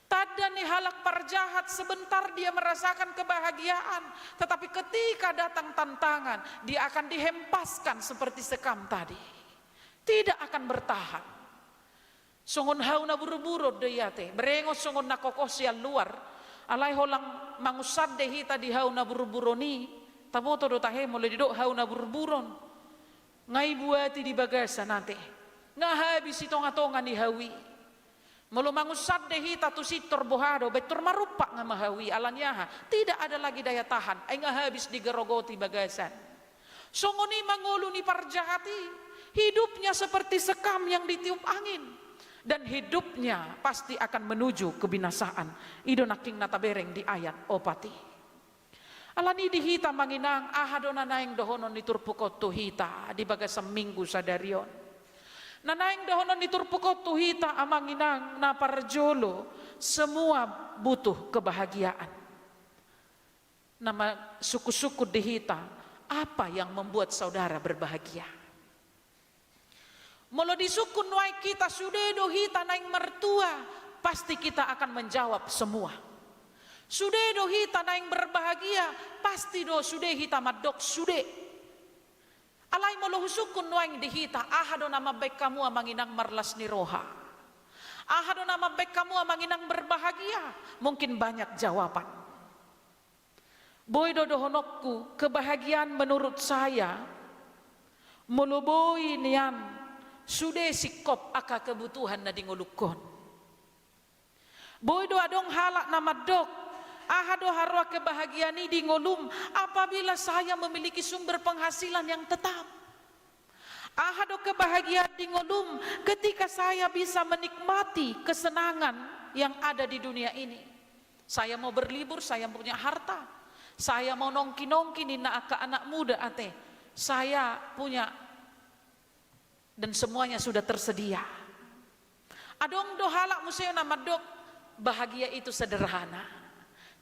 Tanda ni halak parjahat, sebentar dia merasakan kebahagiaan, tetapi ketika datang tantangan, dia akan dihempaskan seperti sekam tadi. Tidak akan bertahan. Songon hau na burburon do i ate, berengon songon na kokoh sian luar, alai holan mangunsande hita di hau na burburon i, taboto do tahe molo didok hau na burburon. Nga i buati di bagasan ate, nga habis i tongatonga ni hau i. Molo mangunsande hita tu sintor boha do, baen tor marumpak nga ma hau i, ala ni aha? Tidak ada lagi daya tahan, ai nga habis digerogoti bagasan. Songon i ma ngolu ni parjahat i, hidupnya seperti sekam yang ditiup angin, dan hidupnya pasti akan menuju kebinasaan. I do nangkin na tabereng di ayat opat i. Ala ni di hita amang inang, aha do na naeng dohonon ni turpuk on tu hita di bagasan minggu sadari on? Na naeng dohonon ni turpuk on tu hita amang inang, na parjolo, semua butuh kebahagiaan. Na ma-, sungkun-sungkun di hita, apa yang membuat saudara berbahagia? Molo disungkun nuaeng hita, sude do hita naeng martua, pasti kita akan menjawab semua. Sude do hita naeng berbahagia, pasti do sude hita mandok sude. Alai molo husungkun nuaeng di hita, aha do na mambaen hamu amang inang marlas ni roha? Aha do na mambaen hamu amang inang berbahagia? Mungkin banyak jawaban. Boi do dohononku, kebahagiaan menurut saya, molo boi nian sude singkop angka kebutuhan na di ngolungkon. Boi do adong halak na mandok, aha do haroa kebahagiaan i di ngolum apabila saya memiliki sumber penghasilan yang tetap? Aha do kebahagiaan di ngolum ketika saya bisa menikmati kesenangan yang ada di dunia ini? Saya mau berlibur, saya punya harta. Saya mau nongki-nongki ninna angka anak muda ate. Saya punya, dan semuanya sudah tersedia. Adong do halak muse na mandok, bahagia itu sederhana.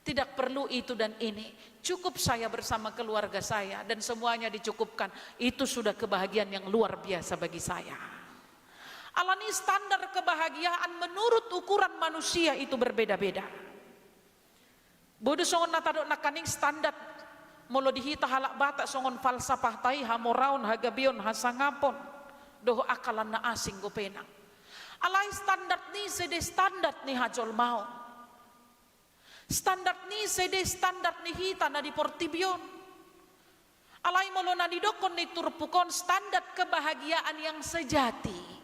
Tidak perlu itu dan ini. Cukup saya bersama keluarga saya dan semuanya dicukupkan. Itu sudah kebahagiaan yang luar biasa bagi saya. Ala ni standar kebahagiaan menurut ukuran manusia itu berbeda-beda. Boi do songon na tadok nangkaning standar, molo di hita halak Batak songon falsafahta i, hamoraon, hagabeon, hasangapon, dohot angka na asing dope nang. Alai standar ni ise do standar ni hajolmaon? Standar ni ise do standar ni hita na di portibi on? Alai molo na nidokkon ni turpuk on, standar kebahagiaan yang sejati,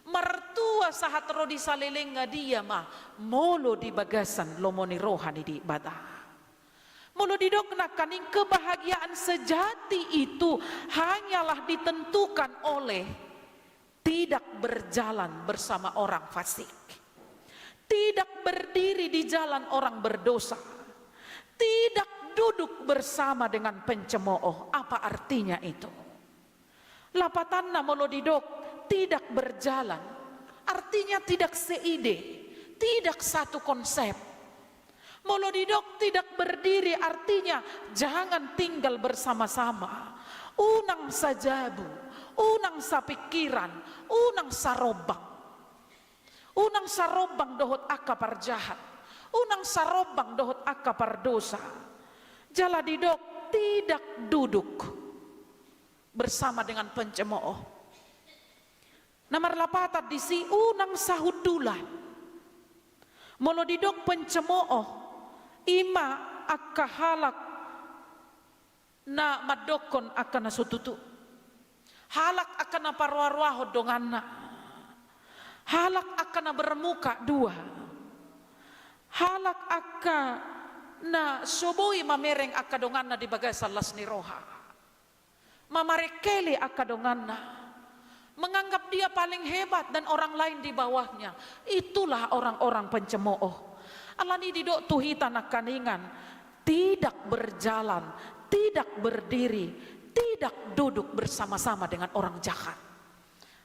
martua sahat ro di salelengan dia ma, molo di bagasan lomo ni roha ni Debata. Molo didok nangkaning, kebahagiaan sejati itu hanyalah ditentukan oleh tidak berjalan bersama orang fasik, tidak berdiri di jalan orang berdosa, tidak duduk bersama dengan pencemooh. Apa artinya itu? Lapatanna, molo didok tidak berjalan, artinya tidak seide, tidak satu konsep. Molo didok tidak berdiri, artinya jangan tinggal bersama-sama. Unang sajabu, unang sapingkiran, unang sarombang. Unang sarombang dohot angka parjahat, unang sarombang dohot angka pardosa. Jala didok tidak duduk bersama dengan pencemooh. Na marlapatan disi, unang sahundulan. Molo didok pencemooh, i ma angka halak na mandokkon angka na so tutu. Halak angka na paroaroahon donganna. Halak angka na bermuka dua. Halak angka na so boi mamereng angka donganna di bagasan las ni roha. Mamarengkeli angka donganna. Menganggap dia paling hebat dan orang lain di bawahnya. Itulah orang-orang pencemooh. Alani didok tu hita nangkaningan, tidak berjalan, tidak berdiri, tidak duduk bersama-sama dengan orang jahat.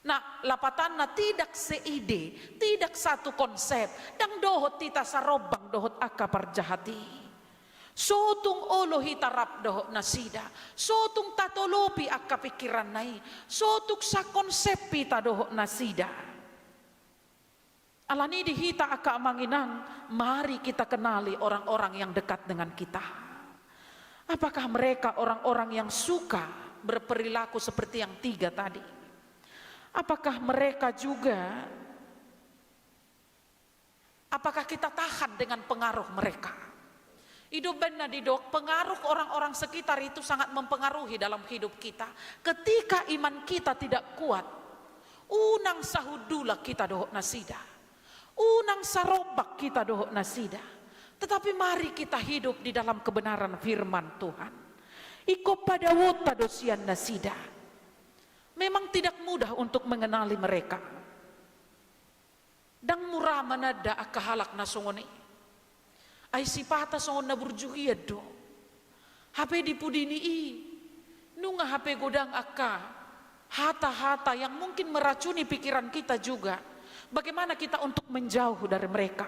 Nah, lapatanna tidak seide, tidak satu konsep, ndang dohot hita sarombang dohot angka parjahat i. So tung olo hita rap dohot nasida, so tung tatolopi angka pingkiranna i, so tung sakonsep hita dohot nasida. Alani di hita angka amang inang, mari kita kenali orang-orang yang dekat dengan kita. Apakah mereka orang-orang yang suka berperilaku seperti yang tiga tadi? Apakah mereka juga, apakah kita tahan dengan pengaruh mereka? I do umbahen na didok, pengaruh orang-orang sekitar itu sangat mempengaruhi dalam hidup kita. Ketika iman kita tidak kuat, unang sahundulan hita dohot nasida. Unang sarombang hita dohot nasida. Tetapi mari kita hidup di dalam kebenaran firman Tuhan. Ingkon padaonta do sian nasida. Memang tidak mudah untuk mengenali mereka. Ndang mura mananda angka halak na songon i. Ai sipata songon na burju hian do. Hape di pudi ni i, nunga hape godang angka hata-hata yang mungkin meracuni pikiran kita juga. Bagaimana kita untuk menjauh dari mereka?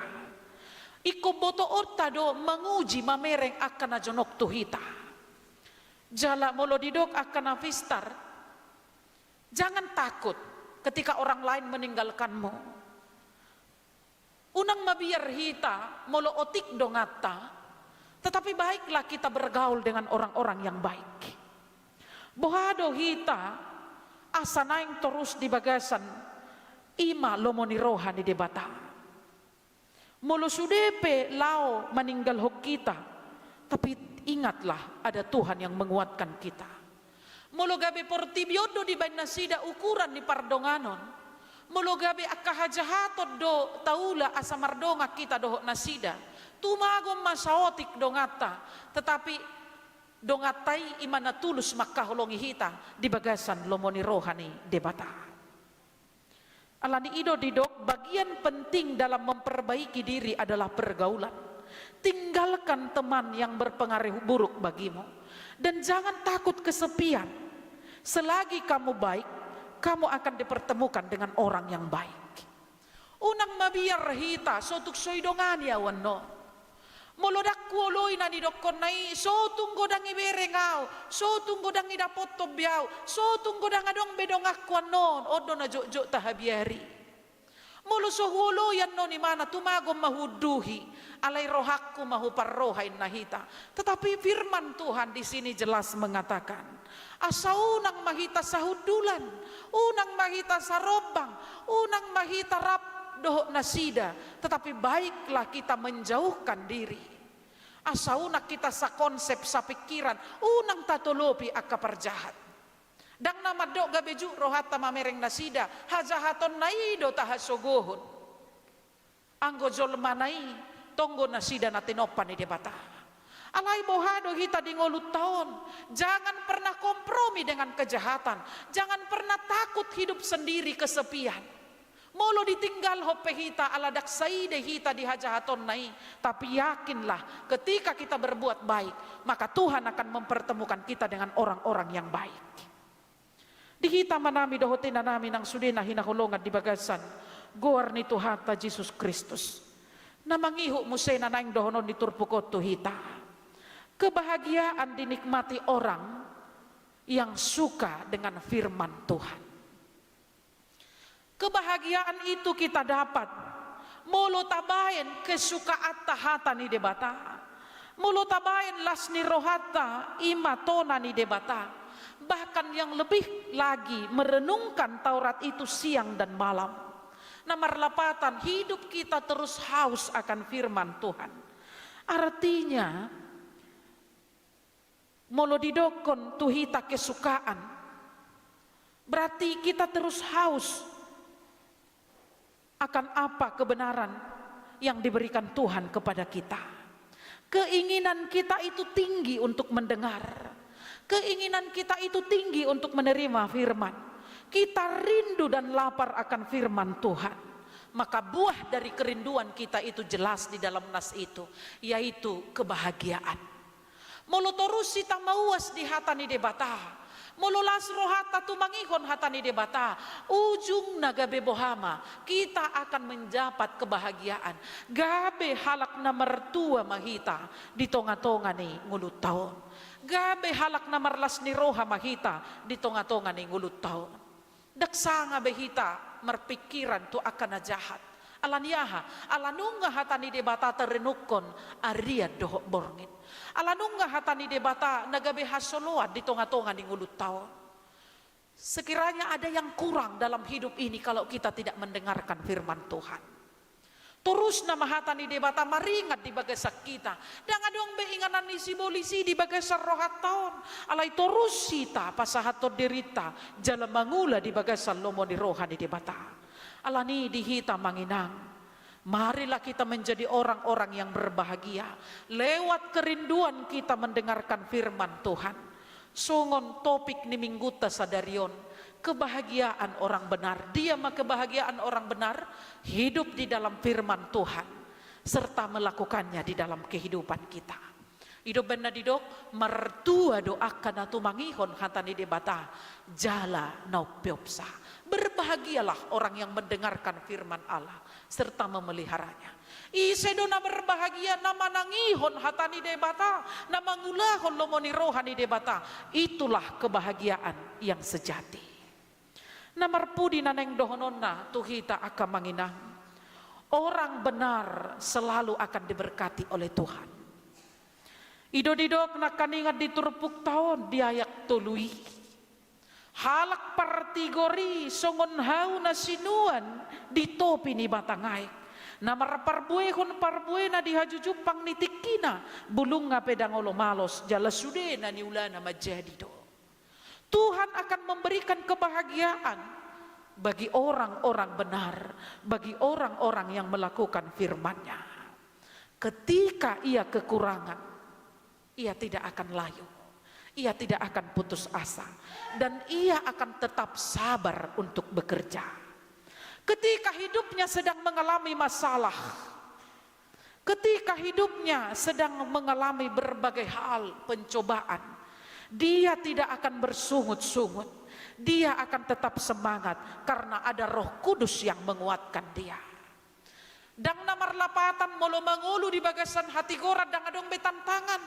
Ingkon botoonta do manguji mamereng angka na jonok tu hita. Jala molo didok angka na pistar, jangan takut ketika orang lain meninggalkanmu. Unang mabiar hita molo otik donganta, tetapi baiklah kita bergaul dengan orang-orang yang baik. Boha do hita asa naeng torus di bagasan i ma lomo ni roha ni Debata. Molo sude pe laho maninggalhon hita, tapi ingatlah, ada Tuhan yang menguatkan kita. Molo gabe portibi on do dibaen nasida ukuran ni pardonganon, molo gabe angka hajahaton do taula asa mardongan hita dohot nasida, tumagon ma saotik donganta, tetapi donganta i i ma na tulus mangkaholongi hita di bagasan lomo ni roha ni Debata. Alani i do didok, bagian penting dalam memperbaiki diri adalah pergaulan. Tinggalkan teman yang berpengaruh buruk bagimu. Dan jangan takut kesepian. Selagi kamu baik, kamu akan dipertemukan dengan orang yang baik. Unang mabiar hita, so tung so didongani ahu annon. Molo ndang huoloi na nidokkonna i, so tung godang dibereng ahu, so tung godang didapothon be ahu, so tung godang adong be donganku annon, on do na jotjot tahabiari. Molo so huoloi annon imana, tumagon ma huunduhi, alai rohangku ma huparroha, ninna hita. Tetapi firman Tuhan di sini jelas mengatakan, asa unang ma hita sahundulan, unang ma hita sarombang, unang ma hita rap dohot nasida, tetapi baiklah kita menjauhkan diri. Asa unang hita sakonsep, sapingkiran, unang tatolopi angka parjahat. Ndang na mandok gabe jut rohanta mamereng nasida, hajahatonna i do tahasogohon. Anggo jolmana i, tonggo nasida na tinompa ni Debata. Alai boha do hita di ngolunta on? Jangan pernah kompromi dengan kejahatan. Jangan pernah takut hidup sendiri, kesepian. Molo ditinggalhon pe hita ala ndang saida hita di hajahatonna i, tapi yakinlah, ketika kita berbuat baik, maka Tuhan akan mempertemukan kita dengan orang-orang yang baik. Di hita amanami dohot inanami nang sudena hinaholongan di bagasan goar ni Tuhanta Jesus Kristus, na mangihut muse na naeng dohonon ni turpuk on tu hita: Kebahagiaan dinikmati orang yang suka dengan firman Tuhan. Kebahagiaan itu kita dapat molo tabaen kesukaanta hata ni Debata, molo tabaen las ni rohanta, i ma tona ni Debata, bahkan yang lebih lagi merenungkan Taurat itu siang dan malam. Na marlapatan, hidup kita terus haus akan firman Tuhan. Artinya, molo didokkon tu hita kesukaan, berarti kita terus haus akan apa kebenaran yang diberikan Tuhan kepada kita. Keinginan kita itu tinggi untuk mendengar. Keinginan kita itu tinggi untuk menerima firman. Kita rindu dan lapar akan firman Tuhan. Maka buah dari kerinduan kita itu jelas di dalam nas itu, yaitu kebahagiaan. Molo torus hita mauas di hata ni Debata, molo las rohanta tumangihon hata ni Debata, ujungna gabe boha ma? Kita akan mendapat kebahagiaan. Gabe halak na martua ma hita di tonga-tonga ni ngolunta on. Gabe halak na marlas ni roha ma hita di tonga-tonga ni ngolunta on. Ndang sanga be hita marpingkiran tu angka na jahat. Ala ni aha? Ala nunga hata ni Debata tarenungkon arian dohot borngin. Ala nunga hata ni Debata na gabe hasoloan di tonga-tonga ni ngolunta on. Sekiranya ada yang kurang dalam hidup ini kalau kita tidak mendengarkan firman Tuhan. Torus nama hata ni Debata maringan di bagasan hita. Ndang adong be inganan ni sibolis i di bagasan rohanta on. Alai torus hita pasahathon dirinta jala mangula di bagasan lomo ni roha ni Debata. Ala ni i di hita amang inang, marilah kita menjadi orang-orang yang berbahagia lewat kerinduan kita mendengarkan firman Tuhan. Songon topik ni minggunta sadari on, kebahagiaan orang benar. Dia ma kebahagiaan orang benar? Hidup di dalam firman Tuhan serta melakukannya di dalam kehidupan kita. I do umbahen na didok, martua do angka na tumangihon hata ni Debata jala na umpeopsa. Berbahagialah orang yang mendengarkan firman Allah serta memeliharanya. Ise do na berbahagia? Na manangihon hata ni Debata, na mangulahon lomo ni roha ni Debata. Itulah kebahagiaan yang sejati. Na marpudi na naeng dohononna tu hita angka amang inang, orang benar selalu akan diberkati oleh Tuhan. I do didok nangkaningan di turpukta on di ayat tolu i. Halak partigor i songon hau na sinuan di topi ni batang aek, na marparbuehon parbuena di hajujumpang ni tingkina, bulungna pe ndang olo malos, jala sude na niulana manjadi do. Tuhan akan memberikan kebahagiaan bagi orang-orang benar, bagi orang-orang yang melakukan firman-Nya. Ketika ia kekurangan, ia tidak akan layu, ia tidak akan putus asa, dan ia akan tetap sabar untuk bekerja. Ketika hidupnya sedang mengalami masalah, ketika hidupnya sedang mengalami berbagai hal pencobaan, dia tidak akan bersungut-sungut. Dia akan tetap semangat karena ada Roh Kudus yang menguatkan dia. Ndang na marlapatan molo mangolu di bagasan hatigoran, ndang adong be tantangan,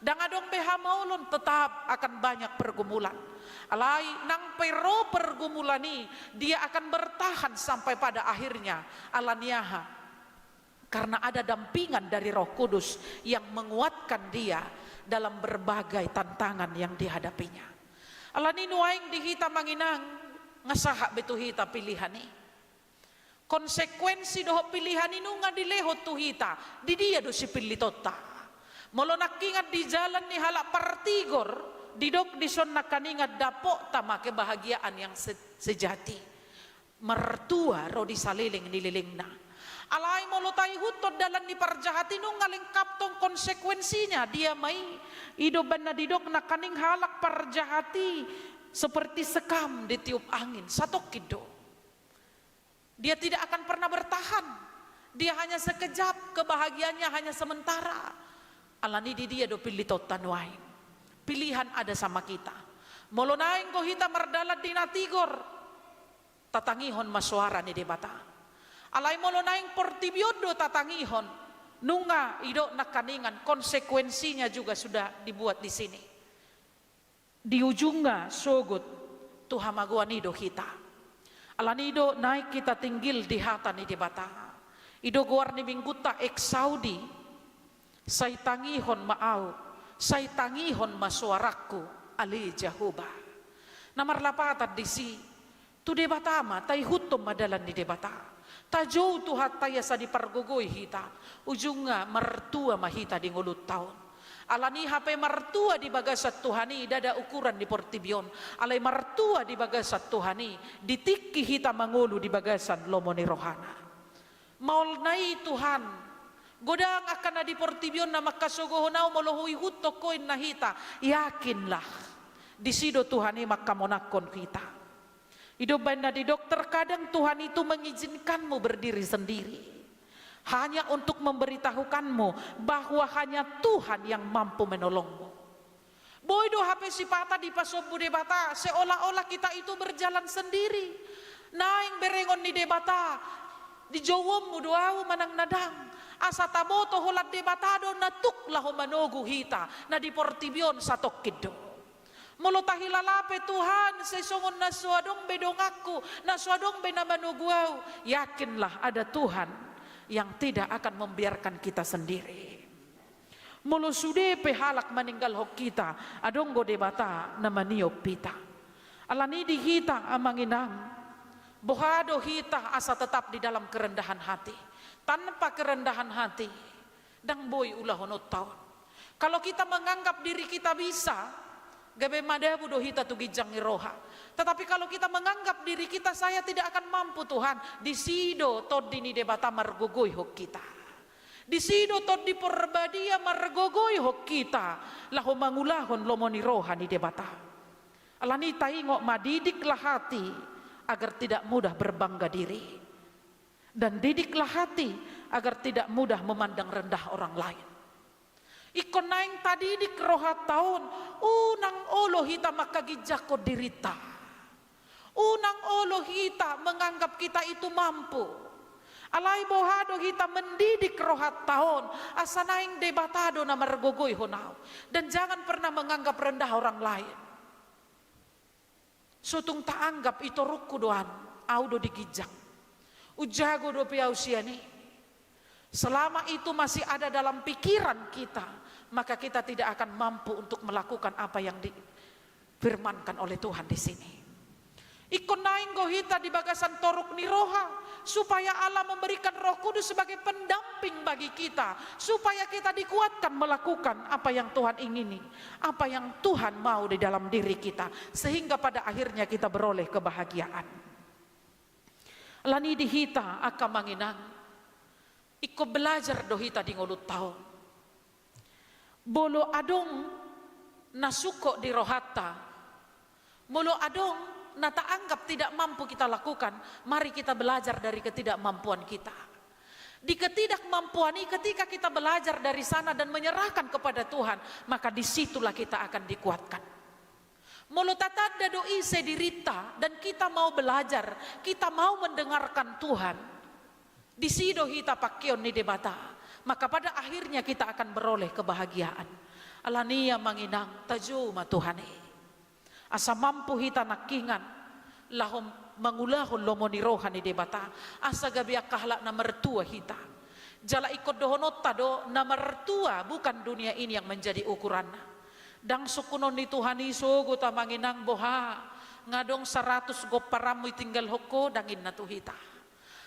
ndang adong be hamaolon, tetap akan banyak pergumulan. Alai nang pe ro pergumulan i, dia akan bertahan sampai pada akhirnya. Ala ni aha? Karena ada dampingan dari Roh Kudus yang menguatkan dia dalam berbagai tantangan yang dihadapinya. Ala ni i nuaeng di hita amang inang, nga sahat be tu hita pilihan i. Konsekuensi dohot pilihan i nunga dilehon tu hita, di dia do sipillitonta? Molo nangkiningan di jalan ni halak partigor, didok dison nangkaningan dapot ma kebahagiaan yang se-, sejati. Martua ro di saleleng ni lelengna. Alai molo taihuthon dalan ni parjahat i, nunga lengkap tong konsekuensinya. Dia ma i? I do umbahen na didok nangkaning halak parjahat i seperti sekam ditiup angin, satongkin do. Dia tidak akan pernah bertahan. Dia hanya sekejap, kebahagiaannya hanya sementara. Alani i, di dia do pilitonta nuaeng? Pilihan ada sama kita. Molo naeng do hita mardalan di na tigor, tatangihon ma soara ni Debata. Alai molo naeng portibi on do tatangihon, nunga i do nangkaningan, konsekuensinya juga sudah dibuat di sini. Di ujungna sogot tu hamagoan i do hita. Alani i do naeng hita tinggil di hata ni Debata. I do goar ni minggunta, Exaudi. Sai tangihon ma Ahu, sai tangihon ma soarangku, ale Jahowa. Na marlapatan disi, tu Debata ma, taihuthon ma dalan ni Debata. Tajou Tuhanta i asa dipargogoi hita, ujungna martua ma hita di ngolunta on. Alani i, hape martua di bagasan Tuhan i ndada ukuran ni portibi on, alai martua di bagasan Tuhan i di tingki hita mangolu di bagasan lomo ni rohana. Maol na i, Tuhan, godang angka na di portibi on na mangkasogohon ahu, molo huihuthon Ho inna hita, yakinlah, disi do Tuhan i mangkamonanghon hita. I do umbahen na didok, terkadang Tuhan itu mengizinkanmu berdiri sendiri, hanya untuk memberitahukanmu bahwa hanya Tuhan yang mampu menolongmu. Boi do hape sipata dipasombu Debata, seolah-olah kita itu berjalan sendiri. Naeng berengon ni Debata, dijouonmu do ahu manang na ndang. Asa taboto holan Debata do na tuk laho manogu hita, na di portibi on satongkin do. Molo tahilala pe Tuhan, sai songon na so adong be donganku, na so adong be na manogu ahu, yakinlah ada Tuhan yang tidak akan membiarkan kita sendiri. Molo sude pe halak maninggalhon hita, adong do Debata na maniop hita. Alani i, di hita, amang inang, boha do hita asa tetap di dalam kerendahan hati? Tanpa kerendahan hati, ndang boi ulahononta on. Kalau kita menganggap diri kita bisa, gabe madabu do hita tu ginjang ni roha. Tetapi kalau kita menganggap diri kita, "Saya tidak akan mampu, Tuhan," disi do Tondi ni Debata margogoihon hita. Disi do Tondi Parbadia margogoihon hita laho mangulahon lomo ni roha ni Debata. Alani i, taingot ma, didiklah hati agar tidak mudah berbangga diri. Dan didiklah hati agar tidak mudah memandang rendah orang lain. Ingkon naeng tadidik rohanta on, unang olo hita mangkaginjanghon dirinta. Unang olo hita menganggap kita itu mampu. Alai boha do hita mendidik rohanta on, asa naeng Debata do na margogoihon ahu. Dan jangan pernah menganggap rendah orang lain. So tung taanggap i torungku do an, ahu do di ginjang. Umjago dope ahu sian i. Selama itu masih ada dalam pikiran kita, maka kita tidak akan mampu untuk melakukan apa yang difirmankan oleh Tuhan di sini. Ingkon naeng do hita di bagasan toruk ni roha, supaya Allah memberikan Roh Kudus sebagai pendamping bagi kita, supaya kita dikuatkan melakukan apa yang Tuhan ingini, apa yang Tuhan mau di dalam diri kita, sehingga pada akhirnya kita beroleh kebahagiaan. Alani i, di hita, angka amang inang, ingkon belajar do hita di ngolunta on. Molo adong na sungkot di rohanta, molo adong na taanggap tidak mampu kita lakukan, mari kita belajar dari ketidakmampuan kita. Di ketidakmampuan i, ketika kita belajar dari sana dan menyerahkan kepada Tuhan, maka di situlah kita akan dikuatkan. Molo tatanda do ise dirinta dan kita mau belajar, kita mau mendengarkan Tuhan, disi do hita pangkeon ni Debata, maka pada akhirnya kita akan beroleh kebahagiaan. Alani i, amang inang, tajou ma Tuhan i. Asa mampu hita nangkiningan laho mangulahon lomo ni roha ni Debata, asa gabe angka halak na martua hita. Jala ingkon dohononta do, na martua bukan dunia ini yang menjadi ukuranna. Ndang sungkunon ni Tuhan i sogot, amang inang, boha, nga adong saratus gomparanmu ditinggalhon ho, ndang inna tu hita.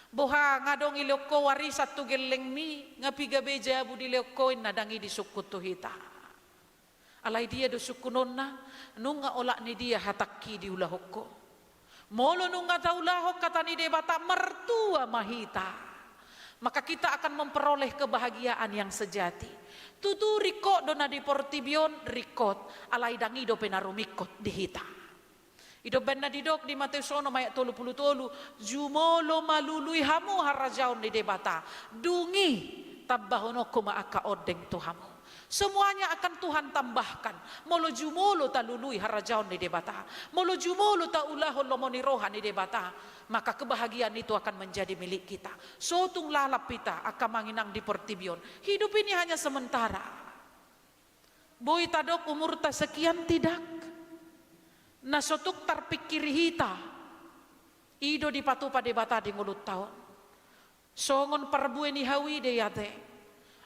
Boha, nga adong dilehon ho warisan tu gellengmi, nga piga be jabu dilehon ho, inna, ndang i disungkun tu hita. Alai dia do sungkunonna? Nunga olat ni dia hatangki diulahon ho. Molo nunga taulahon hata ni Debata, martua ma hita. Maka kita akan memperoleh kebahagiaan yang sejati. Tutu ringkot do na di portibi on, ringkot, alai ndang i dope na rumingkot di hita. I do umbahen na didok di Mateus onom ayat tolu pulu tolu, jumolo ma lului hamu harajaon ni Debata, dung i tambahononku ma angka ondeng tu hamu. Semuanya akan Tuhan tambahkan. Molo jumolo talului harajaon ni Debata, molo jumolo taulahon lomo ni roha ni Debata, maka kebahagiaan itu akan menjadi milik kita. So tung lalap hita angka amang inang di portibi on, hidup ini hanya sementara. Boi tadok umurta sekian, tidak. Na so tung tarpingkiri hita, i do dipatupa Debata di ngolunta on. Songon parbue ni hau i do i ate.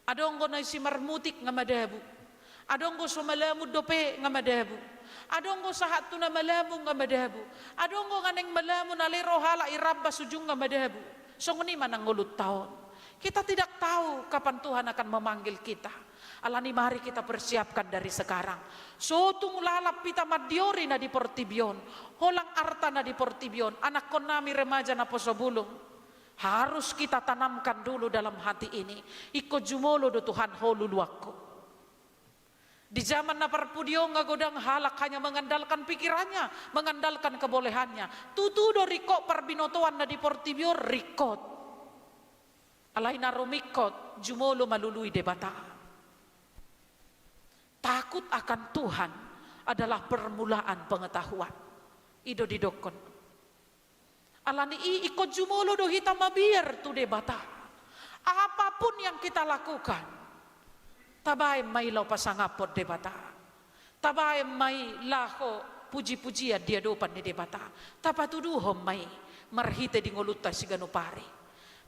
Adong do na simarmutik nga madabu. Adong do so malamun dope nga madabu. Adong do sahat tu na malamun nga madabu. Adong do nga naeng malamun alai ro halak i rambas ujung nga madabu. Songon i ma nang ngolunta on. Kita tidak tahu kapan Tuhan akan memanggil kita. Alani mari kita persiapkan dari sekarang. So tung lalap hita mandiori na di portibi on, holang arta na di portibi on, anakkonnami remaja naposo bulung. Harus kita tanamkan dulu dalam hati ini, ingkon jumolo do Tuhan ho luluanku. Di zaman na parpudi on nga godang halak hanya mengandalkan pikirannya, mengandalkan kebolehannya. Tutu do ringkot parbinotoan na di portibi on, ringkot. Alai na rumingkot, jumolo ma lului Debata. Takut akan Tuhan adalah permulaan pengetahuan. I do didokkon. Alani i ingkon jumolo do hita mabiar tu Debata. Apapun yang kita lakukan, tabaen ma i laho pasangaphon Debata. Tabaen ma i laho puji-pujian di adopan ni Debata. Tapatuduhon ma i marhite di ngolunta siganup ari.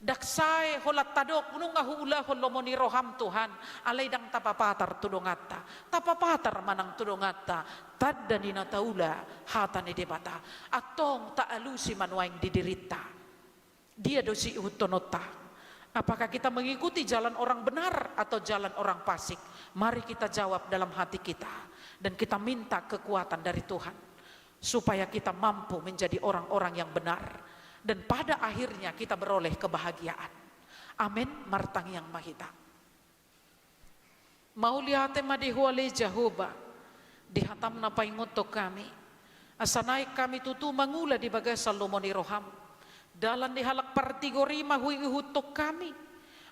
Ndang sae holan tadok, nunga huulahon lomo ni roham Tuhan, alai ndang tapapatar tu donganta. Tapapatar ma nang tu donganta tanda ni na taula hata ni Debata. Antong taalusi ma nuaeng di dirinta. Dia do siihuthononta? Apakah kita mengikuti jalan orang benar atau jalan orang fasik? Mari kita jawab dalam hati kita dan kita minta kekuatan dari Tuhan supaya kita mampu menjadi orang-orang yang benar dan pada akhirnya kita beroleh kebahagiaan. Amin. Martangiang ma hita. Mauliate ma di Ho ale Jahowa, di hatam na paingothon hami, asa naeng hami tutu mangula di bagasan lomo ni roham. Dalan ni halak partigor i ma huihuthon hami,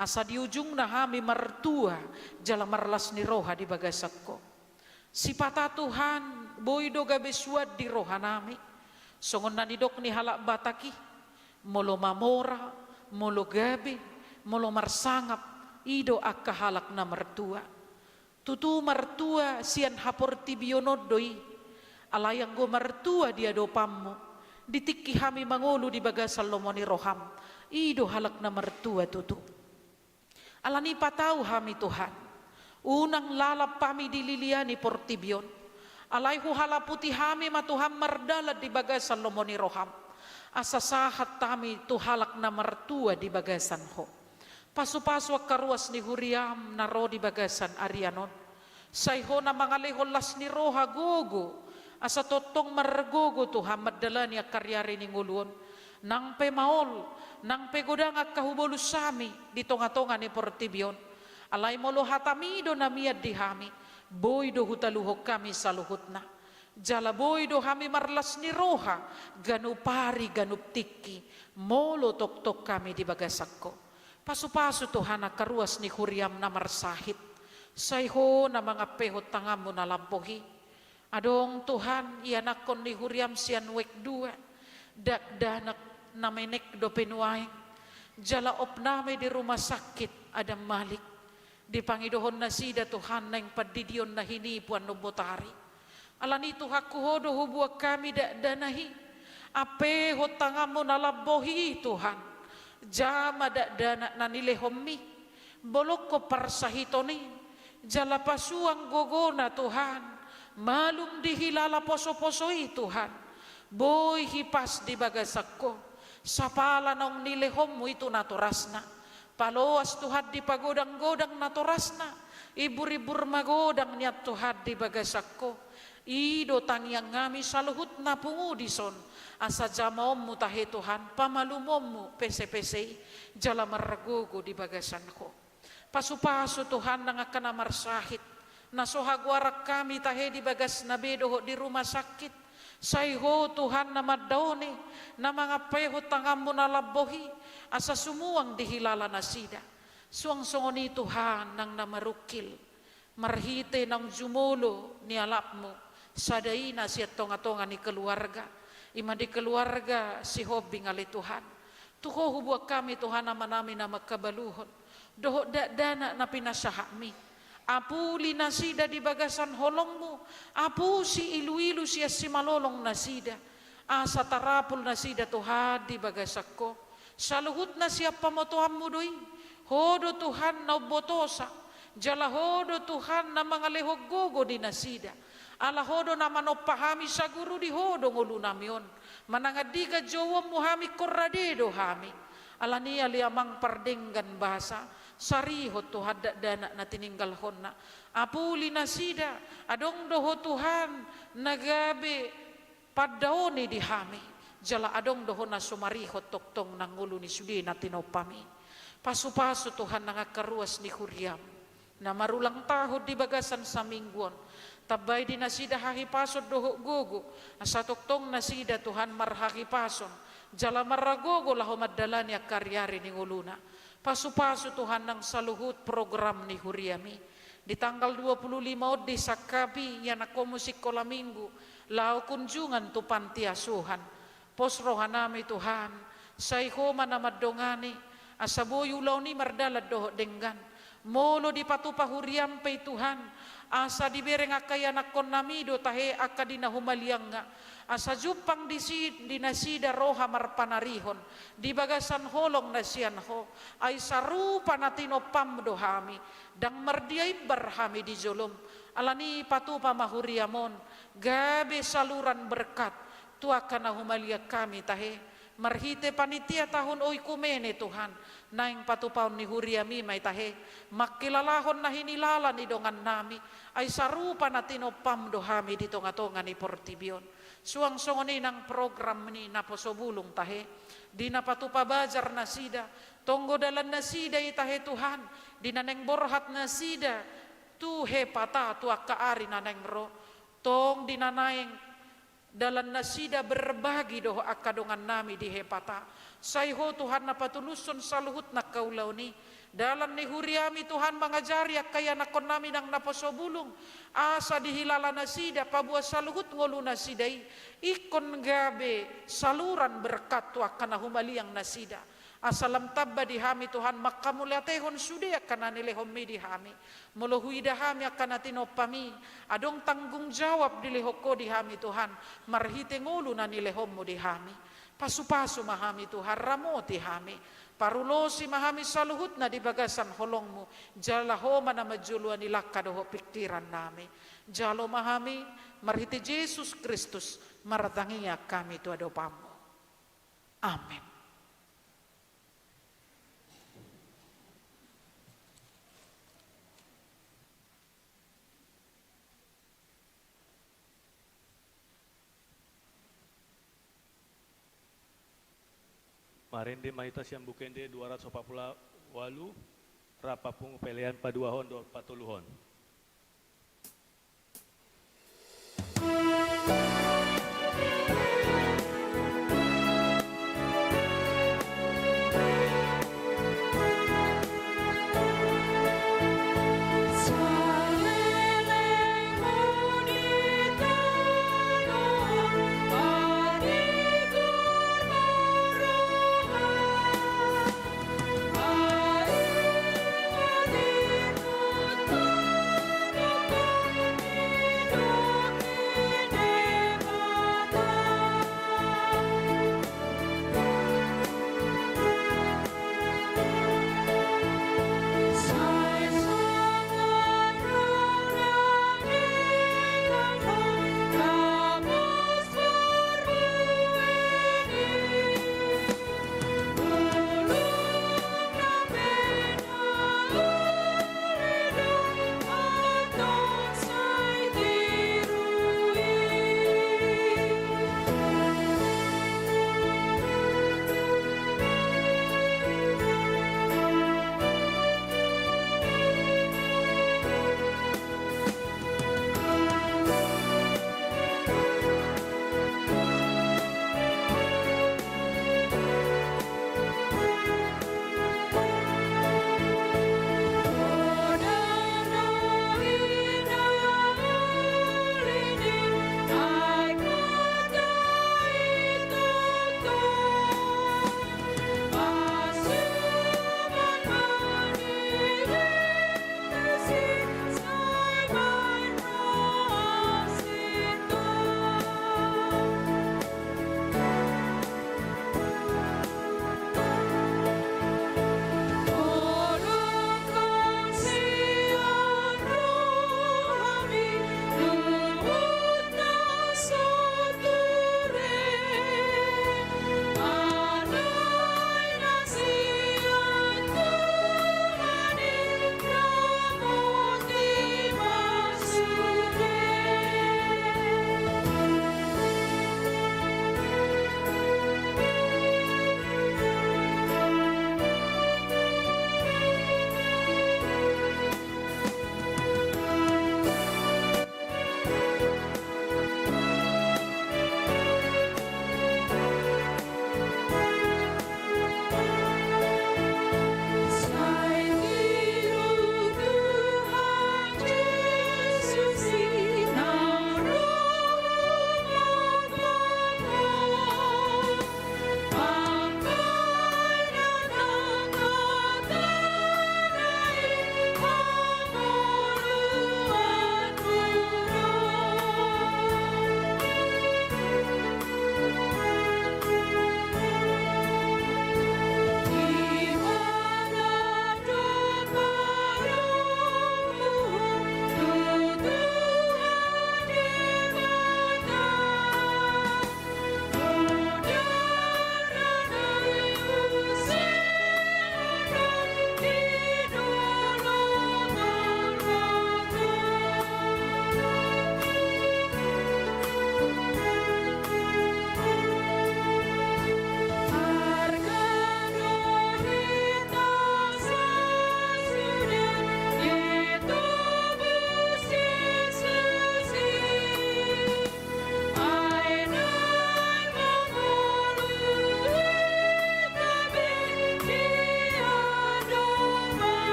asa di ujungna hami martua jala marlas ni roha di bagasan Ho. Sipata Tuhan, boi do gabe suan di rohanami. Songon na nidok ni halak Batak i, molo mamora, molo gabe, molo marsangap, i do angka halak na martua. Tutu martua sian haportibion on do i. Alai anggo martua di adopanmu, di tingki hami mangolu di bagasan lomo ni roham, i do halak na martua tutu. Alani i patau hami Tuhan, unang lalap hami di lilia ni portibi on. Alai huhalaputi hami ma Tuhan mardalan di bagasan lomo ni roham, asa sahat hami tu halak na martua di bagasan Ho. Pasupasu angka ruas ni huriam na ro di bagasan arian on. Sai Ho na mangalehon las ni roha, gogo, asa tongtong margogo Tuhan mandalani angka ariari ni ngolu on. Nang pe maol, nang pe godang angka hubolus hami di tongatonga ni portibi on, alai molo hatam i do na mian di hami, boi do hutaluhon hami saluhutna. Jala boi do hami marlas ni roha ganup ari ganup tingki, molo tongtong hami di bagasan Ho. Pasupasu Tuhan angka ruas ni huriam na marsahit. Sai Ho na mangampehon tanganmu na lambok i. Adong Tuhan ianakhon ni huriam sian wijk dua, dakdanak na menek dope nuaeng, jala opnami di rumah sakit Adam Malik. Dipangidohon nasida Tuhan naeng pandidion na hinipu annon botari. Alani i Tuhanku, Ho do huboan hami dakdanak i. Ampehon tanganmu na lambok i Tuhan. Jama dakdanak na nilehonmi. Bolongkon parsahiton i. Jala pasuang gogona Tuhan. Malum dihilala posoposo i Tuhan. Boi hipas di bagasan Ho. Sapala naung nilehonmu i tu natorasna. Paloas Tuhan di pagodanggodang natorasna, iburimbur magodang nian Tuhan di bagasan Ho. I do tangiangnami saluhutna pungu dison, asa jamaonmu tahe Tuhan, pamalumonmu pesepese i, jala margogo di bagasan Ho. Pasupasu Tuhan nang angka na marsahit, na so hagoaran hami tahe di bagasna be dohot di rumah sakit. Sai Ho Tuhan na mandaoni, na mangampehon tanganmu na lambok i, asa sumuang dihilala nasida. Suang songon i Tuhan nang na marungkil, marhite naung jumolo ni alapmu, sada ina sian tongatonga ni keluarga, i ma di keluarga Sihombing ale Tuhan. Tu Ho huboan hami Tuhan amanami na mangkabaluhon, dohot dakdanak na pinasahatmi. Apuli nasida di bagasan holongmu, apusi iluilu sian simalolong nasida, asa tarapul nasida Tuhan di bagasan Ho. Saluhutna sian pamotoanmu do i. Ho do Tuhan na umbotosa, jala Ho do Tuhan na mangalehon gogo di nasida. Ala Ho do na manompa hami, saguru di Ho do ngolunami on. Manang andigan jouonmu hami, ingkon rade do hami. Alani i ale Amang pardenggan basa, sarihon Tuhan dakdanak na tininggalhonna. Apuli nasida, adong do Ho Tuhan na gabe pandaoni di hami, jala adong do Ho na sumarihon tongtong nang ngolu ni sude na tinompami. Pasupasu Tuhan nang angka ruas ni huriam, na marulang tahun di bagasan saminggu on, tambai di nasida hahipason dohot gogo, asa tongtong nasida Tuhan marhahipason, jala margogo laho mandalani angka ariari ni ngoluna. Pasupasu Tuhan nang saluhut program ni huriami. Di tanggal dua puluh lima on disangkapi ianakkonmu sikola minggu, laho kunjungan tu panti asuhan. Pos rohanami Tuhan, sai Ho ma na mandongani, asa boi ulaon i mardalan dohot denggan. Molo dipatupa huriam pe i Tuhan, asa dibereng angka ianakkonnami do tahe angka di na humaliangna, asa jumpang di si-, di nasida roha marpanarihon di bagasan holong na sian Ho. Ai sarupa na tinompam do hami, ndang mardia imbar hami di jolom. Alani i patupa ma huriam on gabe saluran berkat tu angka na humaliang hami tahe. Marhite panitia tahun oikumene Tuhan, naeng patupaon ni huriami ma i tahe, mangkilalahon na hinilala ni dongannami, ai sarupa na tinompam do hami di tongatonga ni portibi on. Suang songon i nang program ni naposo bulung tahe, di na patupa bazar nasida, tonggo dalan nasida i tahe Tuhan, di na naeng borhat nasida tu Hepata tu angka ari na naeng ro, tong di na naeng dalan nasida berbagi dohot angka dongannami di Hepata. Sai Ho Tuhan na patulushon saluhut nangka ulaon i. Dalan ni huriami Tuhan mangajari angka ianakkonnami nang naposo bulung, asa dihilala nasida, paboa saluhut ngolu nasida i ingkon gabe saluran berkat tu angka na humaliang nasida. Asa lam tamba di hami Tuhan manghamauliatehon sude angka na nilehonmi di hami. Molo huida hami angka na tinompami, adong tanggung jawab dilehon Ho di hami Tuhan, marhite ngolu na nilehonmu di hami. Pasupasu ma hami Tuhan, ramoti hami. Parulosi ma hami saluhutna di bagasan holongmu, jala Ho ma na manjoloani langka dohot pingkirannami. Jalo ma hami, marhite Jesus Kristus, martangiang hami tu adopanmu. Amen. Marende ma hita sian Buku Ende dua ratus opat pulu ualu, rap pungu pelean paduahon dohot patoluhon.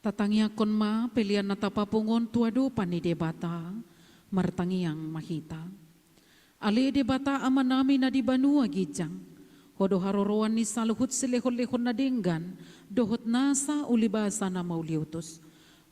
Tatangiangkon ma pelean na tapapungu on tu adopan ni Debata. Martangiang ma hita. Ale Debata Amanami na di banua ginjang, Ho do haroroan ni saluhut silehonlehon na denggan dohot nasa ulibasa na mauliutus.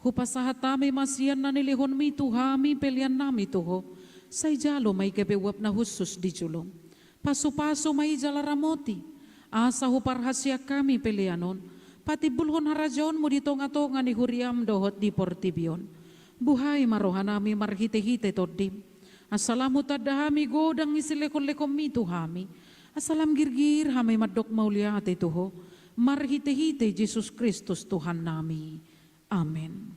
Hupasahat hami ma sian na nilehonMi tu hami peleannami tu Ho. Sai jalo ma i gabe uap na hushus di joloM. Pasupasu ma i jala ramoti, asa huparhaseang hami pelean on patimbulhon harajaonMu di tongatonga ni huriaM dohot di portibi on. Buhai ma rohanami marhitehite TondiM, asa lam hutanda hami godang ni silehonlehonMi tu hami, asa lam girgir hami mandok mauliate tu Ho, marhitehite Jesus Kristus Tuhannami. Amen.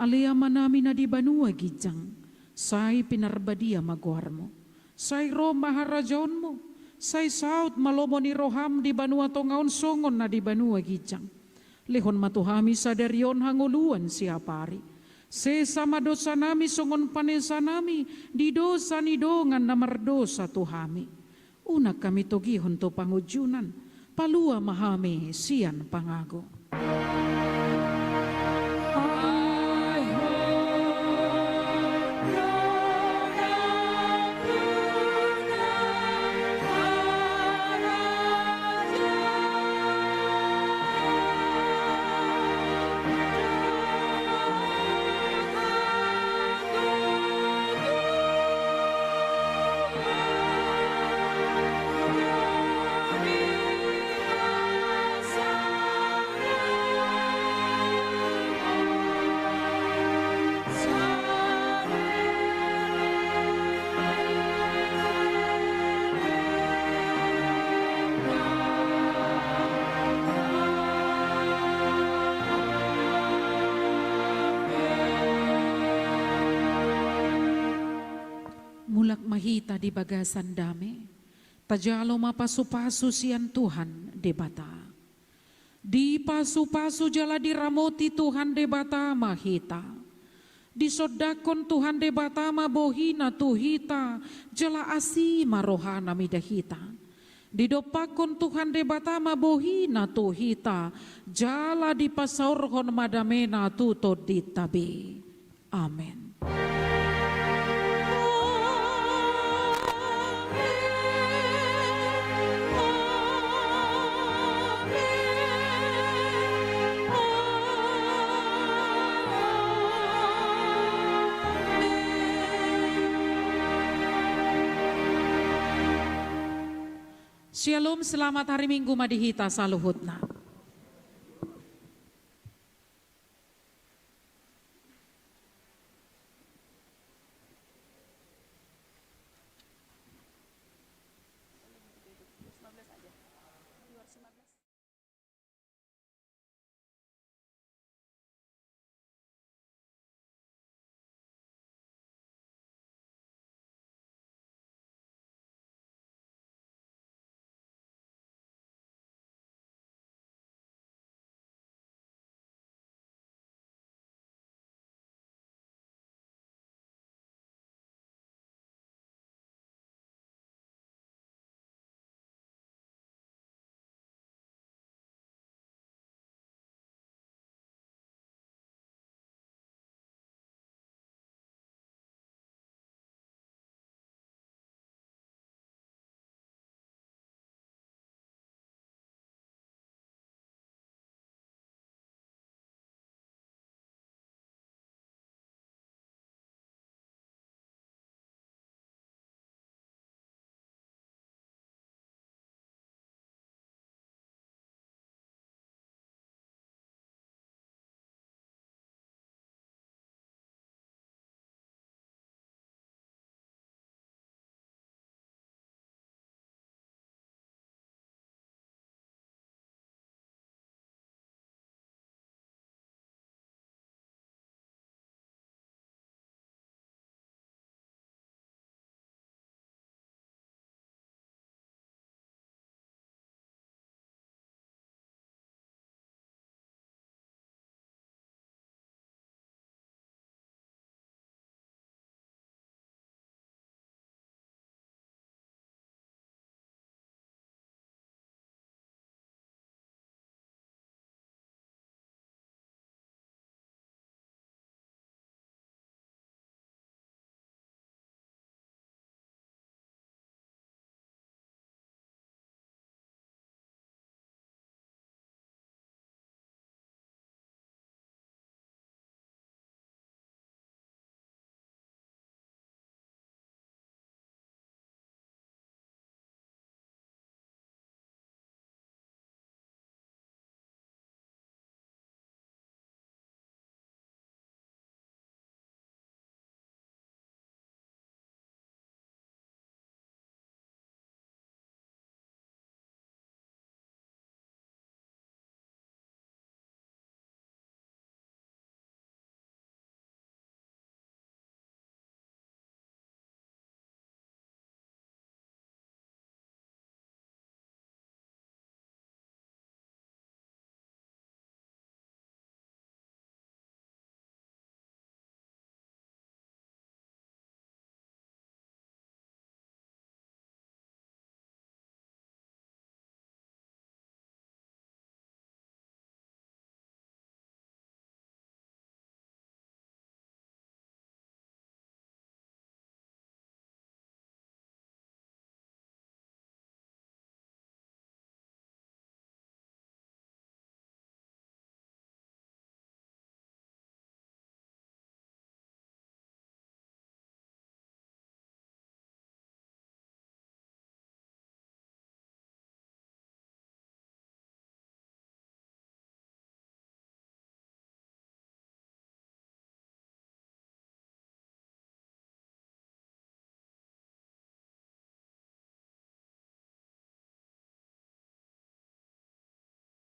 Ale Amanami na di banua ginjang, sai pinarbadia ma goarMu. Sai ro ma harajaonMu. Sai saut ma lomo ni rohaM di banua tonga on songon na di banua ginjang. Lehon ma tu hami sadari on hangoluan siapari. Sesa ma dosanami songon panesanami di dosa ni dongan na mardosa tu hami. Unang hami togihon tu pangunjunan, palua ma hami sian pangago. Mulak ma hita di bagasan dame. Tajalo ma pasupasu sian Tuhan Debata. Dipasupasu jala diramoti Tuhan Debata ma hita. Disondangkon Tuhan Debata ma bohiNa tu hita, jala asi ma rohaNa mida hita. Didompakkon Tuhan Debata ma bohiNa tu hita, jala dipasaorhon ma dameNa tu tondinta be. Amen. Syalom, selamat hari Minggu ma di hita saluhutna.